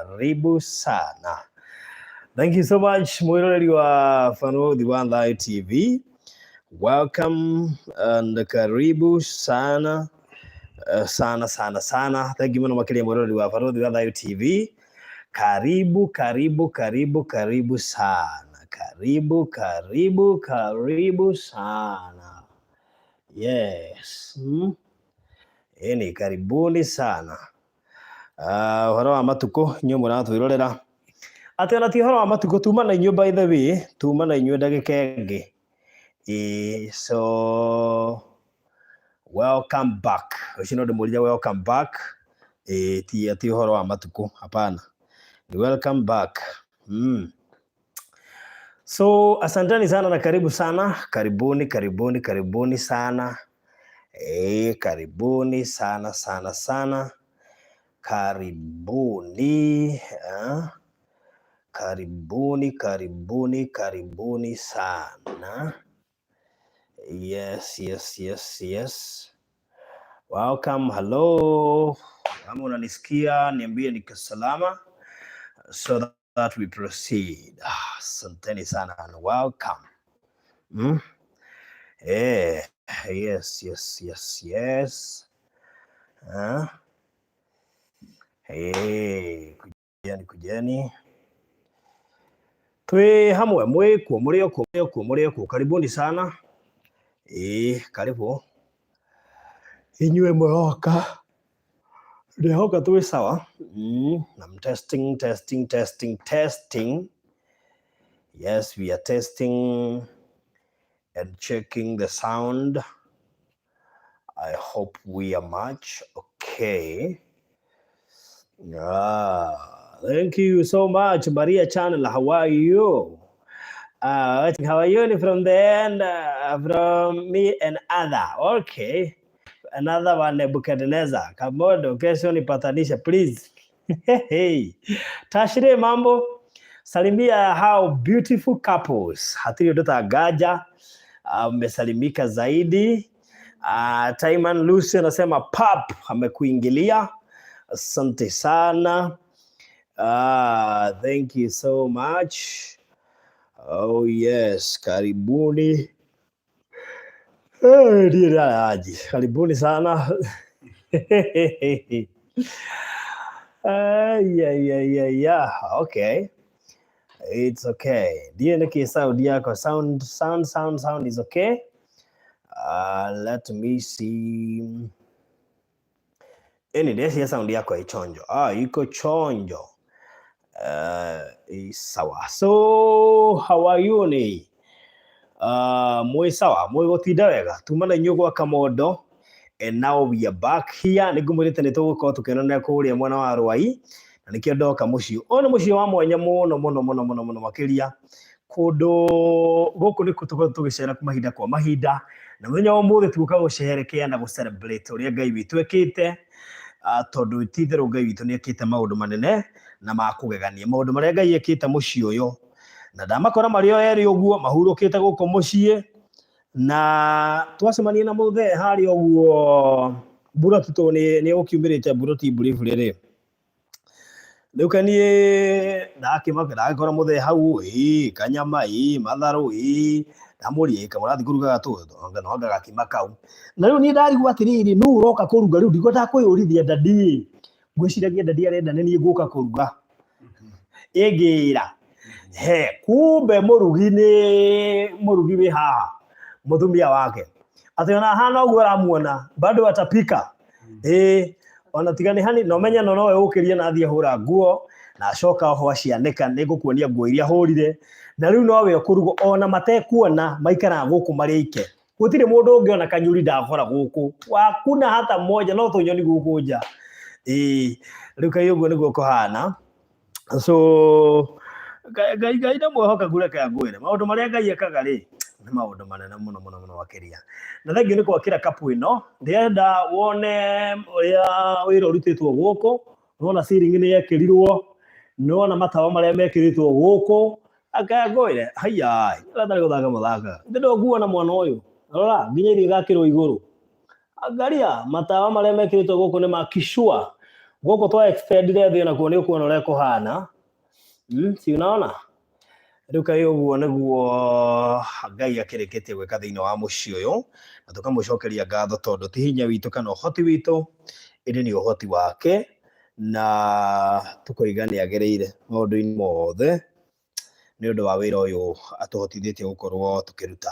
Karibu sana. Thank you so much mwiroreri wa Baruthi wa Thayu TV. Welcome and karibu sana sana sana sana. Thank you muno makiria mwiroreri wa Baruthi wa Thayu TV. Karibu karibu karibu karibu sana. Karibu karibu karibu sana. Yes. Ĩni karibuni sana. Ũhoro wa matukũ inyuĩ mũratwĩrorera atĩ ona ti ũhoro wa matukũ tuma na inyuĩ by the way tuma na inyuĩ ndagĩka ĩngĩ. Ĩĩ, so welcome back. Ũcio no ndĩmũrire welcome back. Ĩĩ, ti atĩ ũhoro wa matukũ, hapana. Ni welcome back. So asanteni sana na karibu sana, karibuni karibuni karibuni sana. Karibuni sana sana sana. Karibuni. Karibuni karibuni karibuni sana. Yes. Welcome, hello. Kama unanisikia niambie niko salama so that we proceed. Asanteni sana and welcome. Yes. Kujeni kujeni. Twi hamwe mwikuo muri okuo muri okuo muri okuo, karibuni sana. Karibu. Inyuĩ mũroka ndĩhoka twĩ sawa. I'm testing testing testing testing. Yes, we are testing and checking the sound. I hope we are much okay. Thank you so much, Maria Channel. How are you? How are you from the end, from me and other. Okay. Another one, Nebuchadnezzar. Kamodo, kesho nipatanishe please. Hey. Tashire mambo. Salimia how beautiful couples. Hatiri ũndũ ta ngaja. Umesalimika zaidi. Taiman Lucy anasema pap amekuingilia. Asante sana. Thank you so much. Oh yes, karibuni. Hey, aji. Karibuni sana. Yeah. Okay. It's okay. Ndiye niki sound yako. Sound, sound, sound, sound is okay. Let me see. Any ndeci sound yako ichonjo. Iko chonjo. Sawa. So, how are you ni? Mwi sawa, mwi gutinda wega. Tuma na inyuĩ gwa Kamondo. And now we are back here. Nĩ ngũmwĩrĩte nĩ tũgũkorwo tũkĩonana kũrĩa mwena wa Rwai. Na nĩkĩo ndoka mũciĩ. Ũyũ nĩ mũciĩ wa mwanya mũno mũno mũno mũno mũno makĩria. Kũndũ gũkũ nĩkuo tũkoretwo tũgĩcera mahinda kwa mahinda. Na mũthenya wa ũmũthĩ tũgũka gũcerekea na gũ celebrate ũrĩa Ngai witũ ekĩte. Tondũ ti itherũ Ngai witũ nĩ ekĩte maũndũ manene na ma kũgegania. Maũndũ marĩa Ngai ekĩte mũciĩ ũyũ. Na ndamakora marĩ o erĩ ũguo mahurũkĩte gũkũ mũciĩ. Na twacemania na mũthee harĩa ũguo mbura tũ nĩ gũkiumĩrĩte mbura ti briefly rĩ. Rĩu kaniĩ ndakĩmaka ndagĩkora mũthee hau ĩ kanyama ĩ matharũ ĩ ndamũria ĩ kamũrathiĩ kũruga gatũ no anga gakima kau. Na rĩu niĩ ndarigwo atĩrĩrĩ nũ ũroka kũruga rĩu ndigwendaga kwĩyũrithia daddy. Ngwĩciragia daddy arenda nĩ niĩ ngũka kũruga. Ĩngĩra he kumbe mũrugi nĩ mũrugi wĩ haha mũtumia wake atĩ ona hana ũguo ũramuona bado atapika. Ĩĩ ona tiga nĩ hani no menye no nowe ũkĩrie na athiĩ hũra nguo na acoka oho acianĩka nĩ ngũkuonia nguo iria hũrire na rĩu nowe ũkũruga ona matekuona maikaraga gũkũ marĩ aike gũtirĩ mũndũ ũngĩ ona kanyuri ndakora gũkũ wakuna hata moja no tũnyoni gũkũ nja. Ĩĩ rĩu kaĩ ũguo nĩguo kũhana. So Ngai Ngai nĩ mwĩhokeku reke ngwĩre maũndũ marĩa Ngai ekaga rĩ nĩ maũndũ manene mũno mũno mũno makĩria. Na thengiũ nĩ gwakĩra kapu ĩno ndĩrenda wone ũrĩa wĩra ũrutĩtwo gũkũ. Nĩwona ceiling nĩ yekĩrirwo, nĩwona matawa marĩa mekĩrĩtwo gũkũ. Ake ngwĩre haiya ũrĩa gũthaka mũthakaga ndĩ ndũkuona mwana ũyũ rora nginya irio igakĩrwo igũrũ. Angalia matawa marĩa mekĩrĩtwo gũkũ nĩ ma kishua. Gũkũ twa extendire thĩ onakuo nĩ ũkuona ũrĩa kũhana. Si unaona? Rĩu kaĩ ũguo nĩguo Ngai akĩrĩkĩtie gwĩka thĩinĩ wa mũciĩ ũyũ, na tũkamũcokeria ngatho tondũ ti hinya witũ kana ũhoti witũ, ĩndĩ nĩ ũhoti wake, na tũkoiga nĩ agĩrĩire maũndũ-inĩ mothe nĩ ũndũ wa wĩra ũyũ atũhotithĩtie gũkorwo tũkĩruta.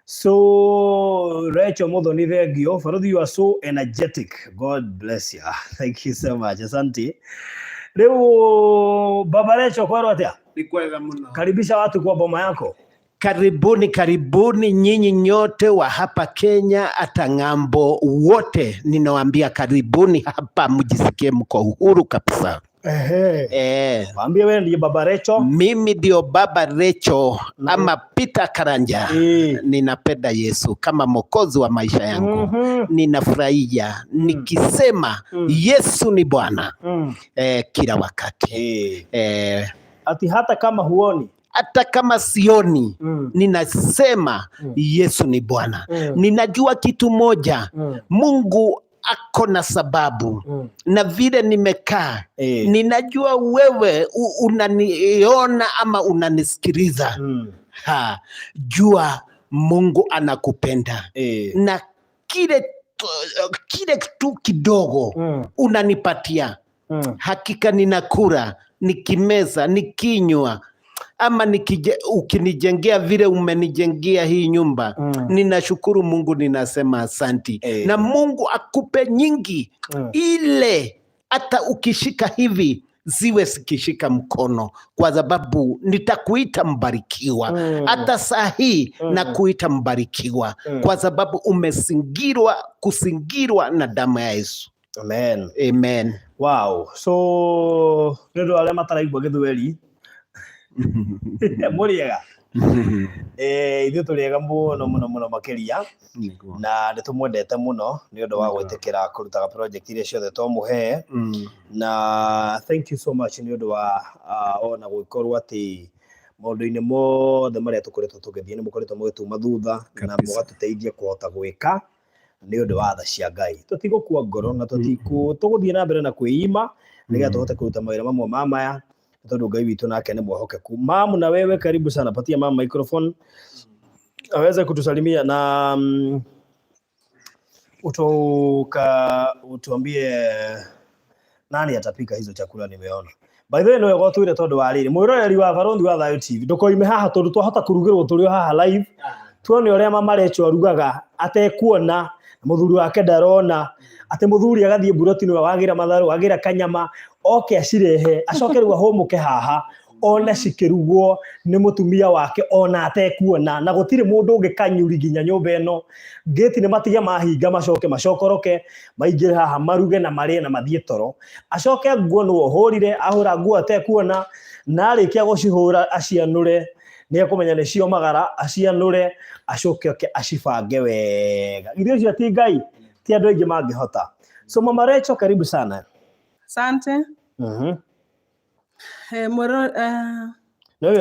So Rachel Muthoni, thank you. Faruthi, you are so energetic. God bless you. Thank you so much. Asante. Rĩu Baba Rachel kwerwo atĩa? Nĩ kwega mũno. Karibisha watu kwa boma yako. Karibuni, karibuni nyinyi nyote wa hapa Kenya, hata ng'ambo, wote ninawaambia karibuni hapa, mjisikie mko uhuru kabisa. Ehe. Eh, Waambie wewe ndiye Baba Rachel. mimi ndio Baba Recho ama Peter Karanja. Eh. Ninapenda Yesu kama mwokozi wa maisha yangu. Ninafurahia nikisema Yesu ni Bwana kila wakati. Ati hata kama huoni. Hata kama sioni ninasema Yesu ni Bwana. Ninajua kitu moja, Mungu ako na sababu na vile nimekaa ninajua wewe unaniona ama unanisikiliza. Ha, jua Mungu anakupenda na kile tu kidogo unanipatia hakika ninakula, nikimeza, nikinywa ama ukinijengea vile umenijengea hii nyumba ninashukuru Mungu, ninasema asanti na Mungu akupe nyingi ile hata ukishika hivi ziwe zikishika mkono, kwa sababu nitakuita mbarikiwa hata saa hii nakuita mbarikiwa kwa sababu umezingirwa, kuzingirwa na damu ya Yesu. Amen. Amen. Wow. So nĩ ũndũ wa arĩa mataraigua gĩthweri mũrĩega. Ithuĩ tũrĩega mũno mũno mũno makĩria na nĩ tũmwendete mũno nĩ ũndũ wa gwĩtĩkĩra kũrutaga project iria ciothe twamũhe na thank you so much nĩ ũndũ wa ona gũgĩkorwo atĩ maũndũ-inĩ mothe marĩa tũkoretwo tũgĩthiĩ nĩ mũkoretwo mũgĩtuma thutha na mũgatũteithia kũhota gwĩka nĩ ũndũ wa tha cia Ngai. Tũtigũkua ngoro na tũgũthiĩ na mbere na kwĩima nĩgetha tũhote kũruta mawĩra mamwe ma maya nĩ tondũ Ngai witũ nake nĩ mwehokeku. Mamu na wewe karibu sana, patia mama microphone aweze kutusalimia na utuambie nani atapika hizo chakula nimeona. By the way, no wega twire tondu wa riri mwiroreri wa Barothi wa Thayu TV ndukoime haha tondu twahota kurugirwo turi o haha live tuone uria mama Rachel arugaga atekuona muthuri wake ndarona ati muthuri agathie mburoti niwe wagira matharu wagira kanyama oke acirehe acoke riu ahumuke haha one cikĩrugwo nĩ mũtumia wake ona atekuona na gũtirĩ mũndũ ũngĩ kanyuri nginya nyũmba ĩno ngĩti nĩ matige mahinga macoke macokoroke maingĩre haha maruge na marĩe na mathiĩ toro acoke nguo nĩwe ũhũrire ahũra nguo atekuona na arĩkia gũcihũra acianũre nĩ ekũmenya nĩ ciomagara acianũre acoke oke acibange wega githĩ ũcio ti Ngai ti andũ aingĩ mangĩhota. So Mama Rachel, karibu sana. Asante. Nĩwe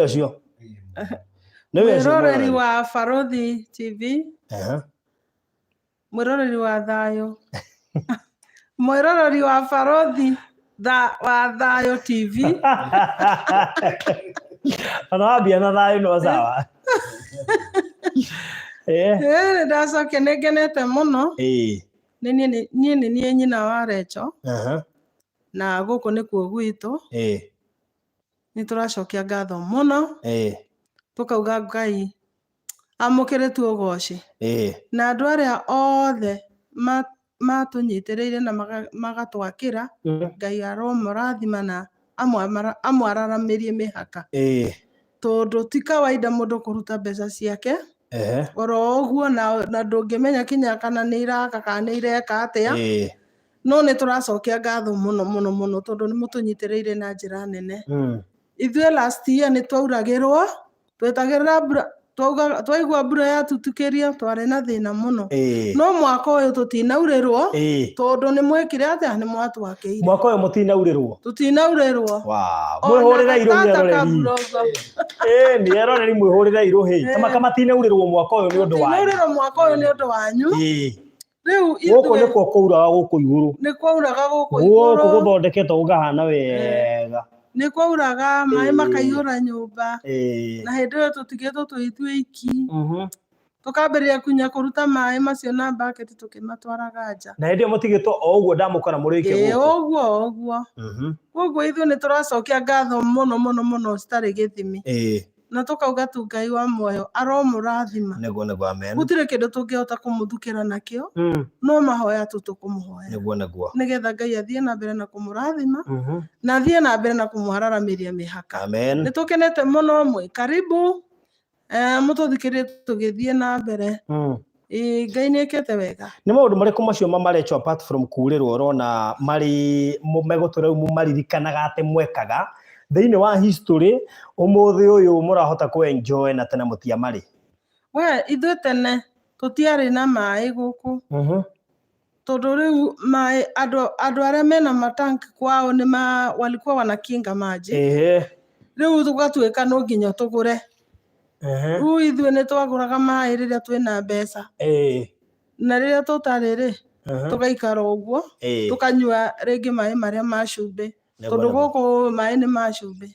ũcio nĩwe ũcio Mwĩroreri wa Barothi TV, mwĩroreri wa Thayũ, mwĩroreri wa Barothi wa Thayũ TV. Ona wambia na thayũ no sawa. Nĩ ndacokia nĩ ngenete mũno. Nĩ niĩ nĩ niĩ nyina wa Rachel. Na gũkũ nĩkuo gwitũ. Nĩ tũracokia ngatho mũno. Tũkauga Ngai amũkĩrĩtwo ũgoci. Na andũ arĩa othe matũnyitĩrĩire na magatwakĩra, Ngai aromũrathima na amwararamĩrie mĩhaka. Tondũ ti kawaida mũndũ kũruta mbeca ciake oro ũguo na ndũngĩmenya kinya kana nĩ iraka kana nĩ ireka atĩa. No nĩ tũracokia ngatho mũno mũno mũno tondũ nĩ mũtũnyitĩrĩire na njĩra nene. Ithuĩ last year nĩ twauragĩrwo, twetagĩrĩra mbura, twaigua mbura yatutukĩria twarĩ na thĩna mũno. No mwaka ũyũ tũtinaurĩrwo tondũ nĩ mwekire atĩa, nĩ mwatwakĩire. Mwaka ũyũ mũtinaurĩrwo? Tũtinaurĩrwo. Wow. Ona Mwĩhũrĩre irũhi gatata eroreri. kaburongo. Nĩ eroreri mwĩhũrĩre irũhi. Kama matinaurĩrwo mwaka ũyũ nĩ ũndũ wanyu. Tũtinaurĩrwo mwaka ũyũ nĩ ũndũ wanyu. Rĩu Gũkũ ithuĩ nĩkuo kũuraga gũkũ igũrũ. Nĩ kwauraga gũkũ Gũkũ igũrũ. Gũthondeketwo gũkahana wega. Nĩ kwauraga maĩ makaihũra nyũmba. Na hĩndĩ ĩyo tũtigĩtwo twĩ ithuĩ iki. Tũkambĩrĩria kunya kũruta maĩ macio na bucket tũkĩmatwaraga nja. Na hĩndĩ ĩyo mũtigĩtwo o ũguo ndamũkora mũrĩ oike Ĩĩ, gũkũ. Ũguo ũguo. Koguo ithuĩ nĩ tũracokia ngatho mũno mũno mũno citarĩ gĩthimi. Na tũkauga tu Ngai wa muoyo aromũrathima. Nĩguo nĩguo, amen. Gũtirĩ kĩndũ tũngĩhota kũmũthukĩra nakĩo, no mahoya tu tũkũmũhoya. Nĩguo nĩguo. Nĩgetha Ngai athiĩ na mbere na kũmũrathima na athiĩ na mbere na kũmwararamĩria mĩhaka. Amen. Nĩ tũkenete mũno, mwĩ karibu mũtũthikĩrĩrie tũgĩthiĩ na mbere. Ĩĩ, Ngai nĩ ĩkĩte wega. Nĩ maũndũ marĩkũ macio mamarecho apart from kurĩrwo ũrona marĩ megũtũra rĩu mũmaririkanaga atĩ mwekaga thĩinĩ wa history ũmũthĩ ũyũ mũrahota kũ enjoy na tene mũtiamarĩ? We ithuĩ tene tũtiarĩ na maĩ gũkũ, tondũ rĩu maĩ andũ arĩa mena matank kwao nĩ ma walikuwa wanakinga maji. Rĩu tũgatuĩka no nginya tũgũre. Rĩu ithuĩ nĩ twagũraga maĩ rĩrĩa twĩna mbeca, na rĩrĩa tũtarĩ rĩ, tũgaikara ũguo, tũkanyua rĩngĩ maĩ marĩa ma cumbĩ, tondũ gũkũ maĩ nĩ ma cumbĩ,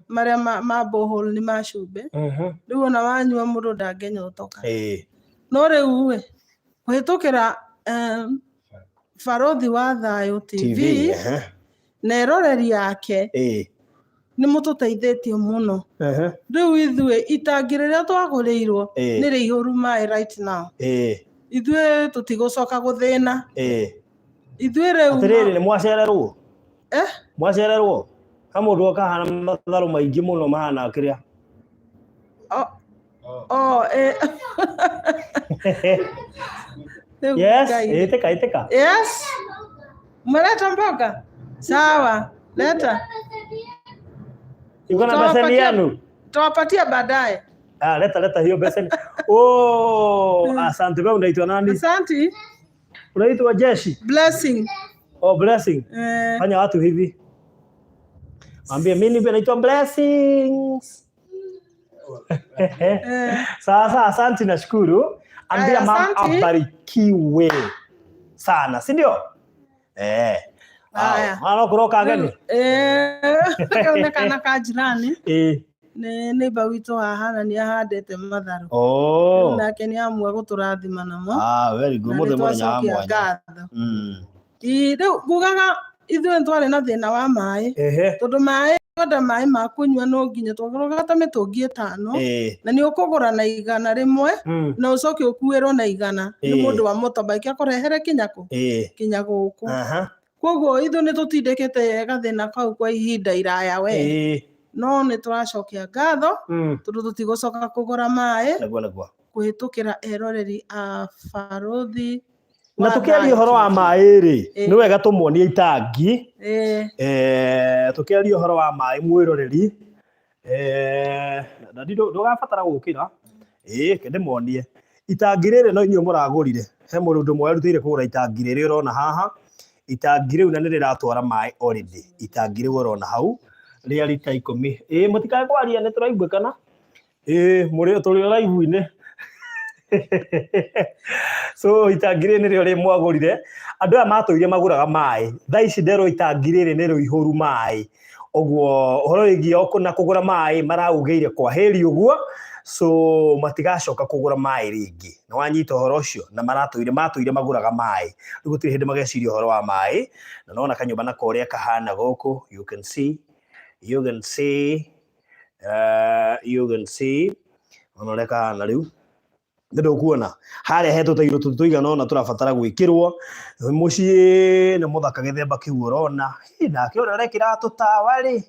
marĩa ma borehole nĩ ma cumbĩ. Rĩu ona wanyua mũndũ ndangĩnyotoka. No rĩu ĩ kũhĩtũkĩra Barothi wa Thayũ TV, TV na eroreri yake, nĩ mũtũteithĩtie mũno. Rĩu ithuĩ itangi rĩrĩa twagũrĩirwo nĩ rĩihũru maĩ right now. Ithuĩ tũtigũcoka gũthĩna. Ithuĩ rĩu Atĩrĩrĩ, nĩ mwacererwo? Eh? Mwacererwo ha mũndũ oka hana matharũ maingĩ mũno mahana kĩrĩa. Oh. Rĩu Yes. Ngai. Ĩtĩka ĩtĩka. Yes. Umeleta mboga? Sawa, leta. Iko na beseni yenu? Tawapatia baadaye. Ah, leta leta hiyo beseni. Oh, asante. Wewe unaitwa nani? Asante. Unaitwa Jeshi? Blessing. Oh, Blessing. Eh. Fanya watu hivi. Mwambie mimi naitwa Blessings. Sasa asante, nashukuru. Ambia Aya, mama asante. abarikiwe sana, si ndio? Eh. Aya. Mwana kuroka ageni. Eh, kau nĩ kana ka jirani. Nĩ neighbor witũ haha na nĩ ahandĩte matharũ. Oh. Nake nĩ amua gũtũrathima namo. Ah, very good. Na Muthe nĩ mũthenya wa twacokia mwanya. ngatho. Ĩ, rĩu ngugaga ithuĩ nĩ twarĩ na thĩna wa maĩ. Tondũ maĩ twenda maĩ ma kũnyua no nginya twagũraga ta mĩtũngi 5 na nĩ ũkũgũra na 100 na ũcoke ũkuĩrwo na 100 nĩ mũndũ wa motorbike akũrehere kinya kũ? Kinya gũkũ. Koguo ithuĩ nĩ tũtindĩkĩte gathĩna kau kwa ihinda iraya we. No nĩ tũracokia ngatho tondũ tũtigũcoka kũgũra maĩ Nĩguo nĩguo. kũhĩtũkĩra eroreri a Barothi Na wa tũkĩaria Thayũ ũhoro wa TV. maĩ rĩ, nĩ wega tũmuonie itangi. Tũkĩaria ũhoro wa maĩ mwĩroreri, na ndũgabatara gũkĩra. Reke ndĩmuonie. Itangi rĩrĩ no inyuĩ mũragũrire. He mũndũ ũmwe werutĩire kũgũra itangi rĩrĩ ũrona haha. Itangi rĩu na nĩ rĩratwara maĩ already. Itangi rĩu ũrona hau rĩa rita 10. Mũtikae kwaria nĩ tũraiguĩkana. Mũrĩ tũrĩ o live-inĩ. So itangi rĩrĩ nĩrĩo rĩ mwagũrire. Andũ aya matũire magũraga maĩ. Thaa ici nderwo itangi rĩrĩ nĩ rĩihũru maĩ. Ũguo ũhoro wĩgiĩ na kũgũra maĩ maraugĩire kwa heri ũguo. So matigacoka kũgũra maĩ rĩngĩ. Nĩ wanyita ũhoro ũcio? Na matũire magũraga maĩ. Rĩu gũtirĩ hĩndĩ mageciria ũhoro wa maĩ. Na nona kanyũmba nako ũrĩa kahana gũkũ. You can see. You can see. You can see. Ona ũrĩa kahana rĩu. Nĩ ndũkuona harĩa he tũtairũ tũtũ tũigana ũna tũrabatara gwĩkĩrwo. Mũciĩ nĩ mũthaka gĩthemba kĩu ũrona. Hĩ, nake ũrĩa ũrekĩra tũtawa rĩ.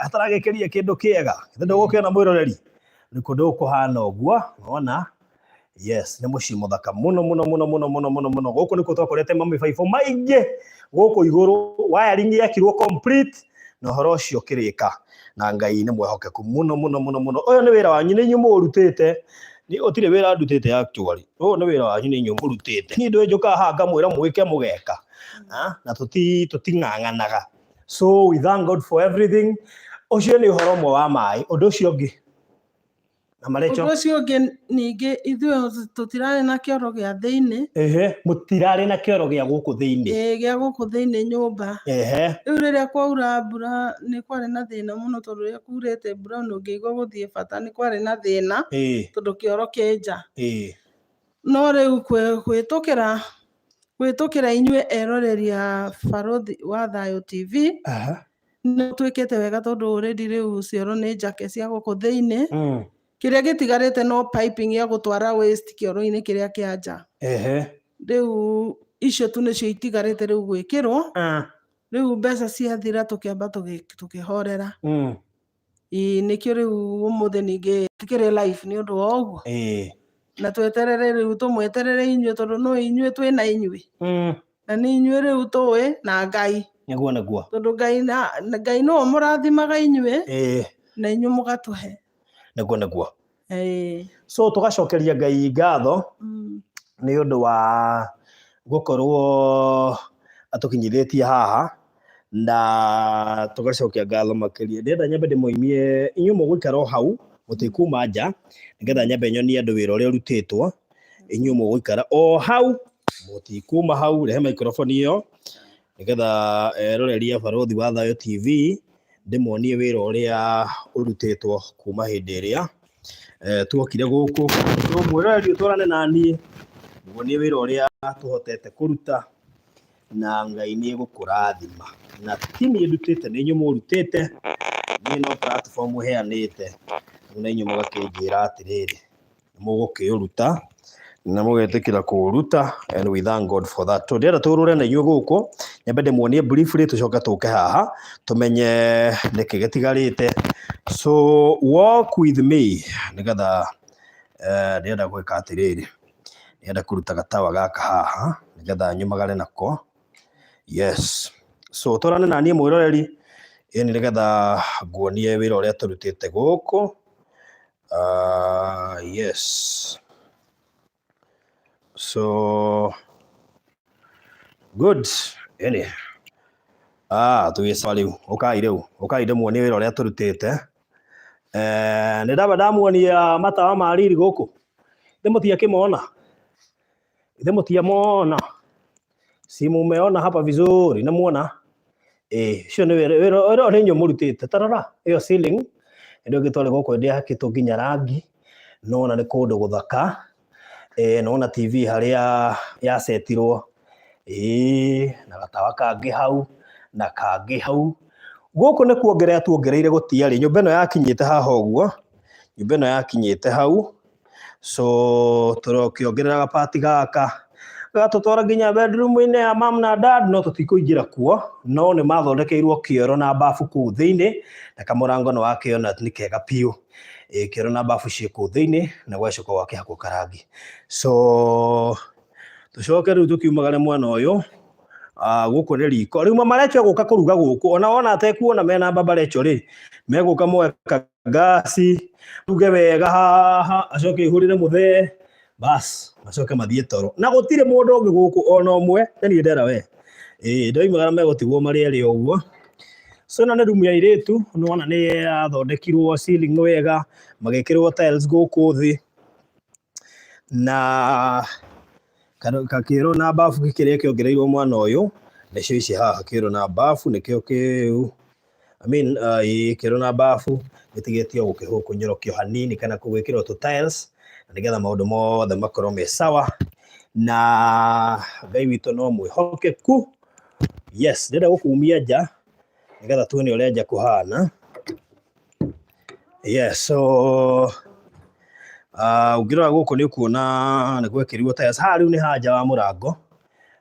Ataragĩkĩria kĩndũ kĩega. Nĩ ndũgũkĩona mwĩroreri. Nĩ kũndũ kũhana ũguo, wona? Yes, nĩ mũciĩ mũthaka mũno mũno mũno mũno mũno mũno mũno. Gũkũ nĩkuo twakorete mamĩbaibũ maingĩ gũkũ igũrũ, wiring yekirwo complete na ũhoro ũcio ũkĩrĩka. Na Ngai nĩ mwehokeku mũno mũno mũno mũno. Ũyũ nĩ wĩra wanyu, nĩ inyuĩ mũũrutĩte. Niĩ gũtirĩ wĩra ndutĩte actually. Ũyũ nĩ wĩra wanyu, nĩ inyuĩ mũrutĩte. Niĩ ndũĩ njũkaga haha ngamwĩra mwĩke mũgeka. Na tũting'ang'anaga. So we thank God for everything. Ũcio nĩ ũhoro ũmwe wa maĩ. Ũndũ ũcio ũngĩ. Na marecho. Ũndũ ũcio ũngĩ ningĩ ithuĩ tũtirarĩ na kĩoro gĩa thĩinĩ. Ehe, mũtirarĩ na kĩoro gĩa gũkũ thĩinĩ. Ĩĩ, gĩa gũkũ thĩinĩ nyũmba. Ehe. Rĩu rĩrĩa kwaura mbura nĩ kwarĩ na thĩna mũno tondũ rĩrĩa kurĩte mbura ona ũngĩigua gũthiĩ bata nĩ kwarĩ na thĩna tondũ kĩoro kĩ nja. No rĩu kũhĩtũkĩra kũhĩtũkĩra inyuĩ eroreri a Barũthi wa Thayũ TV nĩ twĩkĩte wega tondũ already rĩu cioro nĩ njake cia gũkũ thĩinĩ. Kĩrĩa gĩtigarĩte no piping ya gũtwara waste kĩoro-inĩ kĩrĩa kĩa nja. Rĩu icio tu nĩcio itigarĩte rĩu gwĩkĩrwo. Rĩu mbeca ciathira tũkĩamba tũkĩhorera. Ĩĩ, nĩkĩo rĩu ũmũthĩ ningĩ tikĩrĩ live nĩ ũndũ wa ũguo. Na tweterere rĩu tũmweterere inyuĩ tondũ no inyuĩ twĩna inyuĩ. Na nĩ inyuĩ rĩu tũĩ na Ngai. Nĩguo nĩguo. Tondũ Ngai na Ngai nĩwe mũrathimaga inyuĩ na inyuĩ mũgatũhe. Nĩguo nĩguo. So tũgacokeria Ngai ngatho nĩ ũndũ wa gũkorwo atũkinyithĩtie haha na tũgacokia ngatho makĩria. Ndĩrenda nyambe ndĩmũimie inyuĩ mũgũikara o hau mũtikuma nja nĩgetha nyambe nyonie andũ wĩra ũrĩa ũrutĩtwo. Inyuĩ mũgũikara o hau mũtikuma hau, rehe microphone ĩyo nĩgetha eroreri a Barũthi wa Thayũ TV ndĩmonie wĩra ũrĩa ũrutĩtwo kuma hĩndĩ ĩrĩa tuokire gũkũ. So mwĩroreri ũtwarane na niĩ nguonie wĩra ũrĩa tũhotete kũruta na Ngai nĩ egũkũrathima. Na ti niĩ ndutĩte, nĩ inyuĩ mũrutĩte, niĩ no platform heanĩte, na inyuĩ mũgakĩnjĩra atĩrĩrĩ, mũgũkĩũruta na mũgetĩkĩra kũũruta, and we thank God for that. So ndĩrenda tũrũre na inyuĩ gũkũ, nyambe ndĩmuonie briefly tũcoke tũke haha tũmenye nĩkĩ gĩtigarĩte. So walk with me nĩgetha ndĩrenda gwĩka atĩrĩrĩ, ndĩrenda kũruta gatawa gaka haha nĩgetha nyumagare nako. Yes. So twarane na niĩ mwĩroreri, ĩni nĩgetha nguonie wĩra ũrĩa tũrutĩte gũkũ. Yes. So good. Ĩni. Twĩ sawa rĩu. Ũkai rĩu. Ũkai ndĩmuonie wĩra ũrĩa tũrutĩte. Nĩ ndamba ndamuonia matawa ma riri gũkũ. Ithe mũtiakĩmona? Ithe mũtiamona? Si mumeona hapa vizuri, nĩmuona? Ũcio nĩ wĩra wĩra ũyũ nĩ inyuĩ mũrutĩte. Ta rora ĩyo ceiling ĩrĩa ũngĩtware gũkũ ndĩhakĩtwo nginya rangi, nĩwona nĩ kũndũ gũthaka. Nĩwona TV harĩa yacetirwo. Na gatawa kangĩ hau na kangĩ hau. Gũkũ nĩ kuongerera tuongereire gũtiarĩ. Nyũmba ĩno yakinyĩte haha ũguo, nyũmba ĩno yakinyĩte hau. So tũkĩongerera gapati gaka gatũtwara nginya bedroom-inĩ ya mum na dad, no tũtikũingĩra kuo, no nĩ mathondekeirwo kĩoro na bafu kũu thĩinĩ, na kamũrango nĩ wakĩona nĩ kega biũ. Kĩoro na bafu ciĩ kũu thĩinĩ na gwacoka gwakĩhakwo karangi. So tũcoke rĩu tũkiumagare mwena ũyũ. Gũkũ nĩ riko. Rĩu mama Recho egũka kũruga gũkũ, ona wona atekuona mena baba Recho rĩ, megũka moe kangasi, ruge wega haha, acoke aihũrĩre mũthee, bas macoke mathiĩ toro. Na gũtirĩ mũndũ ũngĩ gũkũ ona ũmwe, nĩ niĩ ndera we. Ndoimagara megũtigwo marĩ erĩ o ũguo. So ĩno nĩ rumu ya airĩtu, nĩwona nĩ yathondekirwo ceiling wega, magĩkĩrwo tiles gũkũ thĩ, na kakĩro na bafu kĩrĩa kĩongereirwo mwena ũyũ, nĩcio ici haha kĩoro na bafu nĩkĩo kĩu. I mean, kĩoro na bafu gĩtigĩtio kũnyorokio hanini kana gwĩkĩrwo tũ tiles nĩgetha maũndũ mothe makorwo me sawa, na Ngai witũ no mwĩhokeku. Yes, ndĩrenda gũkumia nja nĩgetha tuone ũrĩa nja kũhana. Yes, so ũngĩrora gũkũ nĩ ũkuona nĩ gwekĩrirwo tiles. Haha rĩu nĩ haha nja wa mũrango,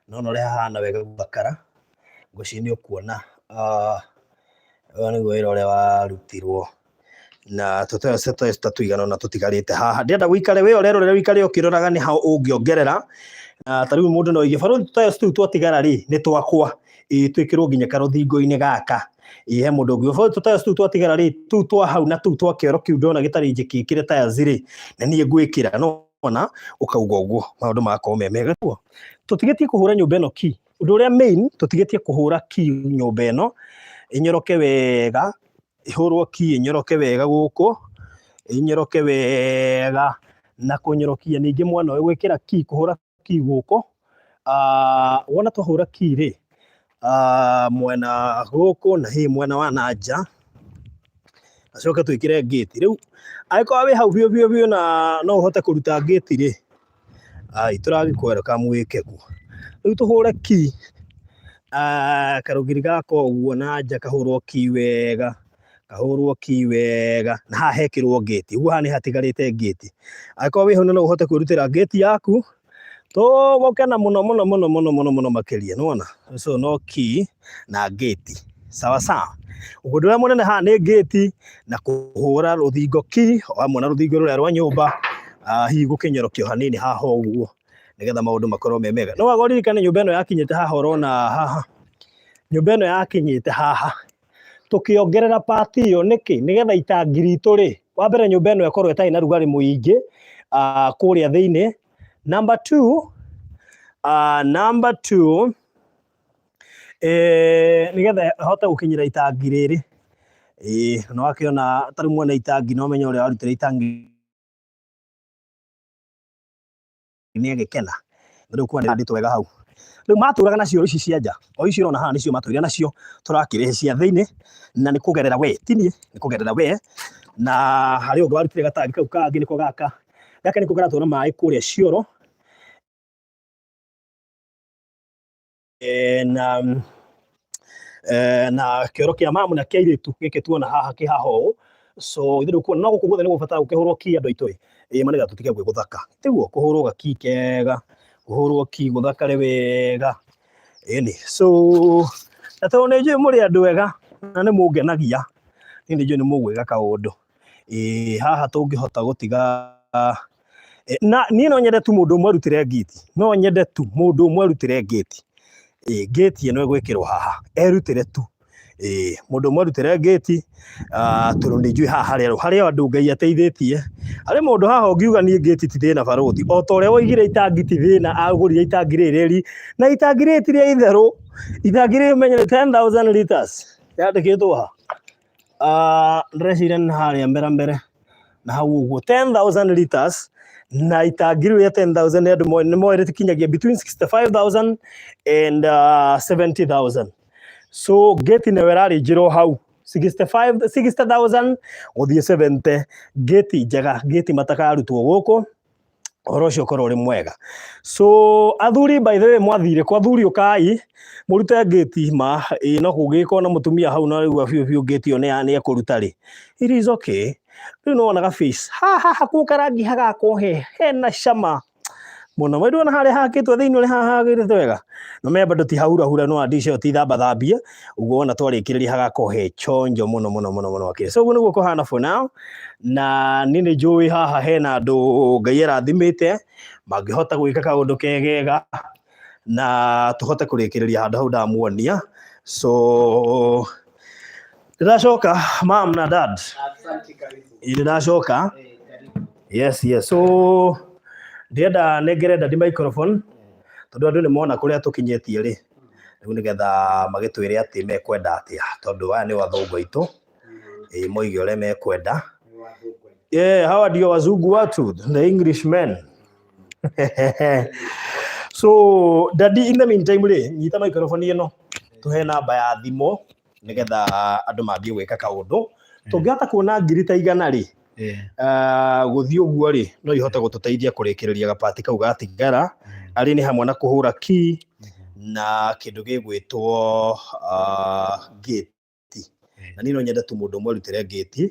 nona ũrĩa hahana wega gũthakara. Ngwĩciria nĩ ũkuona ũyũ nĩguo wĩra ũrĩa warutirwo na tũtiles ta tũigana ũna tũtigarĩte haha. Ndĩrenda ũikare wĩ ũrerorera ũikare ũkĩroraga nĩ ha ũngĩongerera. Na ta rĩu mũndũ no oige barũthi tũtiles tũu twatigara rĩ nĩ twakwa, ĩĩ twĩkĩrwo nginya karũthingo-inĩ gaka. Ĩĩ he mũndũ ũngĩ barũthi tũtiles tũu twatigara rĩ, tũu twa hau na tũu twa kĩoro kĩu ndona gĩtarĩ njĩkĩkĩre tiles rĩ, nĩ niĩ ngwĩkĩra. Nĩwona ũkauga ũguo maũndũ magakorwo me mega. Tũtigĩtie kũhũra nyũmba ĩno ki. Ũndũ ũrĩa main tũtigĩtie kũhũra ki nyũmba ĩno ĩnyoroke wega, ĩhũrwo ki ĩnyoroke wega gũkũ. Ĩnyoroke wega na kũnyorokia ningĩ mwena ũyũ gwĩkĩra key, kũhũra key gũkũ. Wona twahũra key rĩ, mwena gũkũ na hihi mwena wa na nja, acoke twĩkĩre ngĩti. Rĩu angĩkorwo wĩ hau biũ biũ biũ na no ũhote kũruta ngĩti rĩ, ai tũragĩkwelcome wĩke guo. Rĩu tũhũre key, karũgiri gaka ũguo na nja kahũrwo key wega, kahũrwo key wega, na haha hekĩrwo ngĩti. Ũguo haha nĩ hatigarĩte ngĩti. Angĩkorwo wĩ hau na no ũhote kwĩrutĩra ngĩti yaku, tũgũkena mũno mũno mũno mũno mũno mũno makĩria, nĩwona? So no key na ngĩti. Sawa sawa. Ũguo ũndũ ũrĩa mũnene haha nĩ ngĩti na kũhũra rũthingo key, o hamwe na rũthingo rũrĩa rwa nyũmba, hihi gũkĩnyorokio hanini haha ũguo, nĩgetha maũndũ makorwo me mega. No wega ũririkane nyũmba ĩno yakinyĩte haha ũrona haha, nyũmba ĩno yakinyĩte haha, tũkĩongerera part ĩyo nĩkĩ? Nĩgetha itangi ritũ rĩ, wa mbere nyũmba ĩno ĩkorwo ĩtarĩ na rugarĩ mũingĩ kũrĩa thĩinĩ. Number two, nĩgetha ĩhote gũkinyĩra itangi rĩrĩ. Ĩĩ nĩ wakĩona ta rĩu mwene itangi no ũmenye ũrĩa warutĩra itangi nĩ agĩkena. Rĩu kwandĩtwo wega hau. Rĩu matũraga nacio ici cia nja, o ici ũrona haha nĩcio matũire nacio, tũrakĩrĩhe cia thĩinĩ, na nĩ kũgerera we, ti niĩ, nĩ kũgerera we. Na harĩ ũngĩ warutire gatangi kau kangĩ nĩko gaka, gaka nĩko karatwara maĩ kũrĩa cioro. Na kĩoro kĩa mamu na kĩa airĩtu gĩkĩ tuona haha kĩ haha ũũ. So ithuĩ rĩu no gũkũ guothe nĩ gũbatara gũkĩhũrwo key andũ aitũ ĩ. Ĩ ma nĩgetha tũtige gwĩ gũthaka. Tiguo kũhũrwo ga key kega, kũhũrwo key gũthakare wega. Ĩni, so na tondũ nĩ njũĩ mũrĩ andũ ega na nĩ mũngenagia, niĩ nĩ njũĩ nĩ mũgwĩka kaũndũ. Ĩ haha tũngĩhota gũtiga na niĩ no nyende tu mũndũ ũmwe arutĩre ngĩti, no nyende tu mũndũ ũmwe arutĩre ngĩti. Ĩ ngĩti ĩno ĩgwĩkĩrwo haha, erutĩre tu. Ĩ mũndũ ũmwe arutĩre ngĩti, tondũ nĩ njũĩ haha harĩ harĩ andũ Ngai ateithĩtie. Harĩ mũndũ haha ũngiuga niĩ ngĩti ti thĩna barũthi, o ta ũrĩa woigire itangi ti thĩna, agũrire itangi rĩrĩ ri, na itangi rĩrĩ ti rĩa itherũ, itangi rĩrĩ ũmenye nĩ 10,000 liters, yandĩkĩtwo ha? Ndĩreciria nĩ harĩa mbere mbere, na hau ũguo, 10,000 liters, na itangi rĩu rĩa 10,000 andũ nĩ moĩ rĩkinyagia between 65,000 and 70,000. So ngĩti nĩyo ĩrarĩ njĩra o hau 65 60,000 gũthiĩ 70, ngĩti njega, ngĩti matakarutwo gũkũ, ũhoro ũcio ũkorwo ũrĩ mwega. So athuri, by the way, mwathire kwa athuri, ũkai mũrute ngĩti ma ĩ, no kũngĩgĩkorwo na mũtumia hau na raigua biũ biũ ngĩti ĩyo nĩ ekũruta rĩ, it is okay. Rĩu nĩ wonaga face haha hakuo karangi hagakorwo he hena cama mũno. We ndũrona harĩa hakĩtwo thĩinĩ ũrĩa haha hagĩrĩte wega, no menya bado ti hahurahura, no andica ĩyo ti thambathambie ũguo, wona twarĩkĩrĩria hagakorwo he chonjo mũno mũno mũno mũno makĩria. So ũguo nĩguo kũhana for now, na niĩ nĩ njũĩ haha hena andũ Ngai arathimĩte mangĩhota gwĩka kaũndũ kegega na tũhote kũrĩkĩrĩria handũ hau ndamuonia. So ndĩracoka, mam na dad. Asante, karibu. Ndĩracoka. Karibu. Yes. So ndĩrenda nengere daddy microphone tondũ andũ nĩ mona kũrĩa tũkinyĩtie rĩ, rĩu nĩgetha magĩtwĩre atĩ mekwenda atĩa, tondũ aya nĩ athũngũ aitũ, ĩ moige ũrĩa mekwenda. Yeah, hawa ndio wazungu watu, the Englishmen. So daddy, in the meantime rĩ, nyita microphone ĩno, tũhe namba ya thimũ nĩgetha andũ mambie gwĩka kaũndũ. Tũngĩhota kuona ngiri ta 100 rĩ, gũthiĩ ũguo rĩ, no ihote gũtũteithia kũrĩkĩrĩria gapati kau gatigara, arĩ nĩ hamwe na kũhũra key na kĩndũ gĩgwĩtwo gate. Na niĩ no nyende tu mũndũ ũmwe arutĩre ngĩti,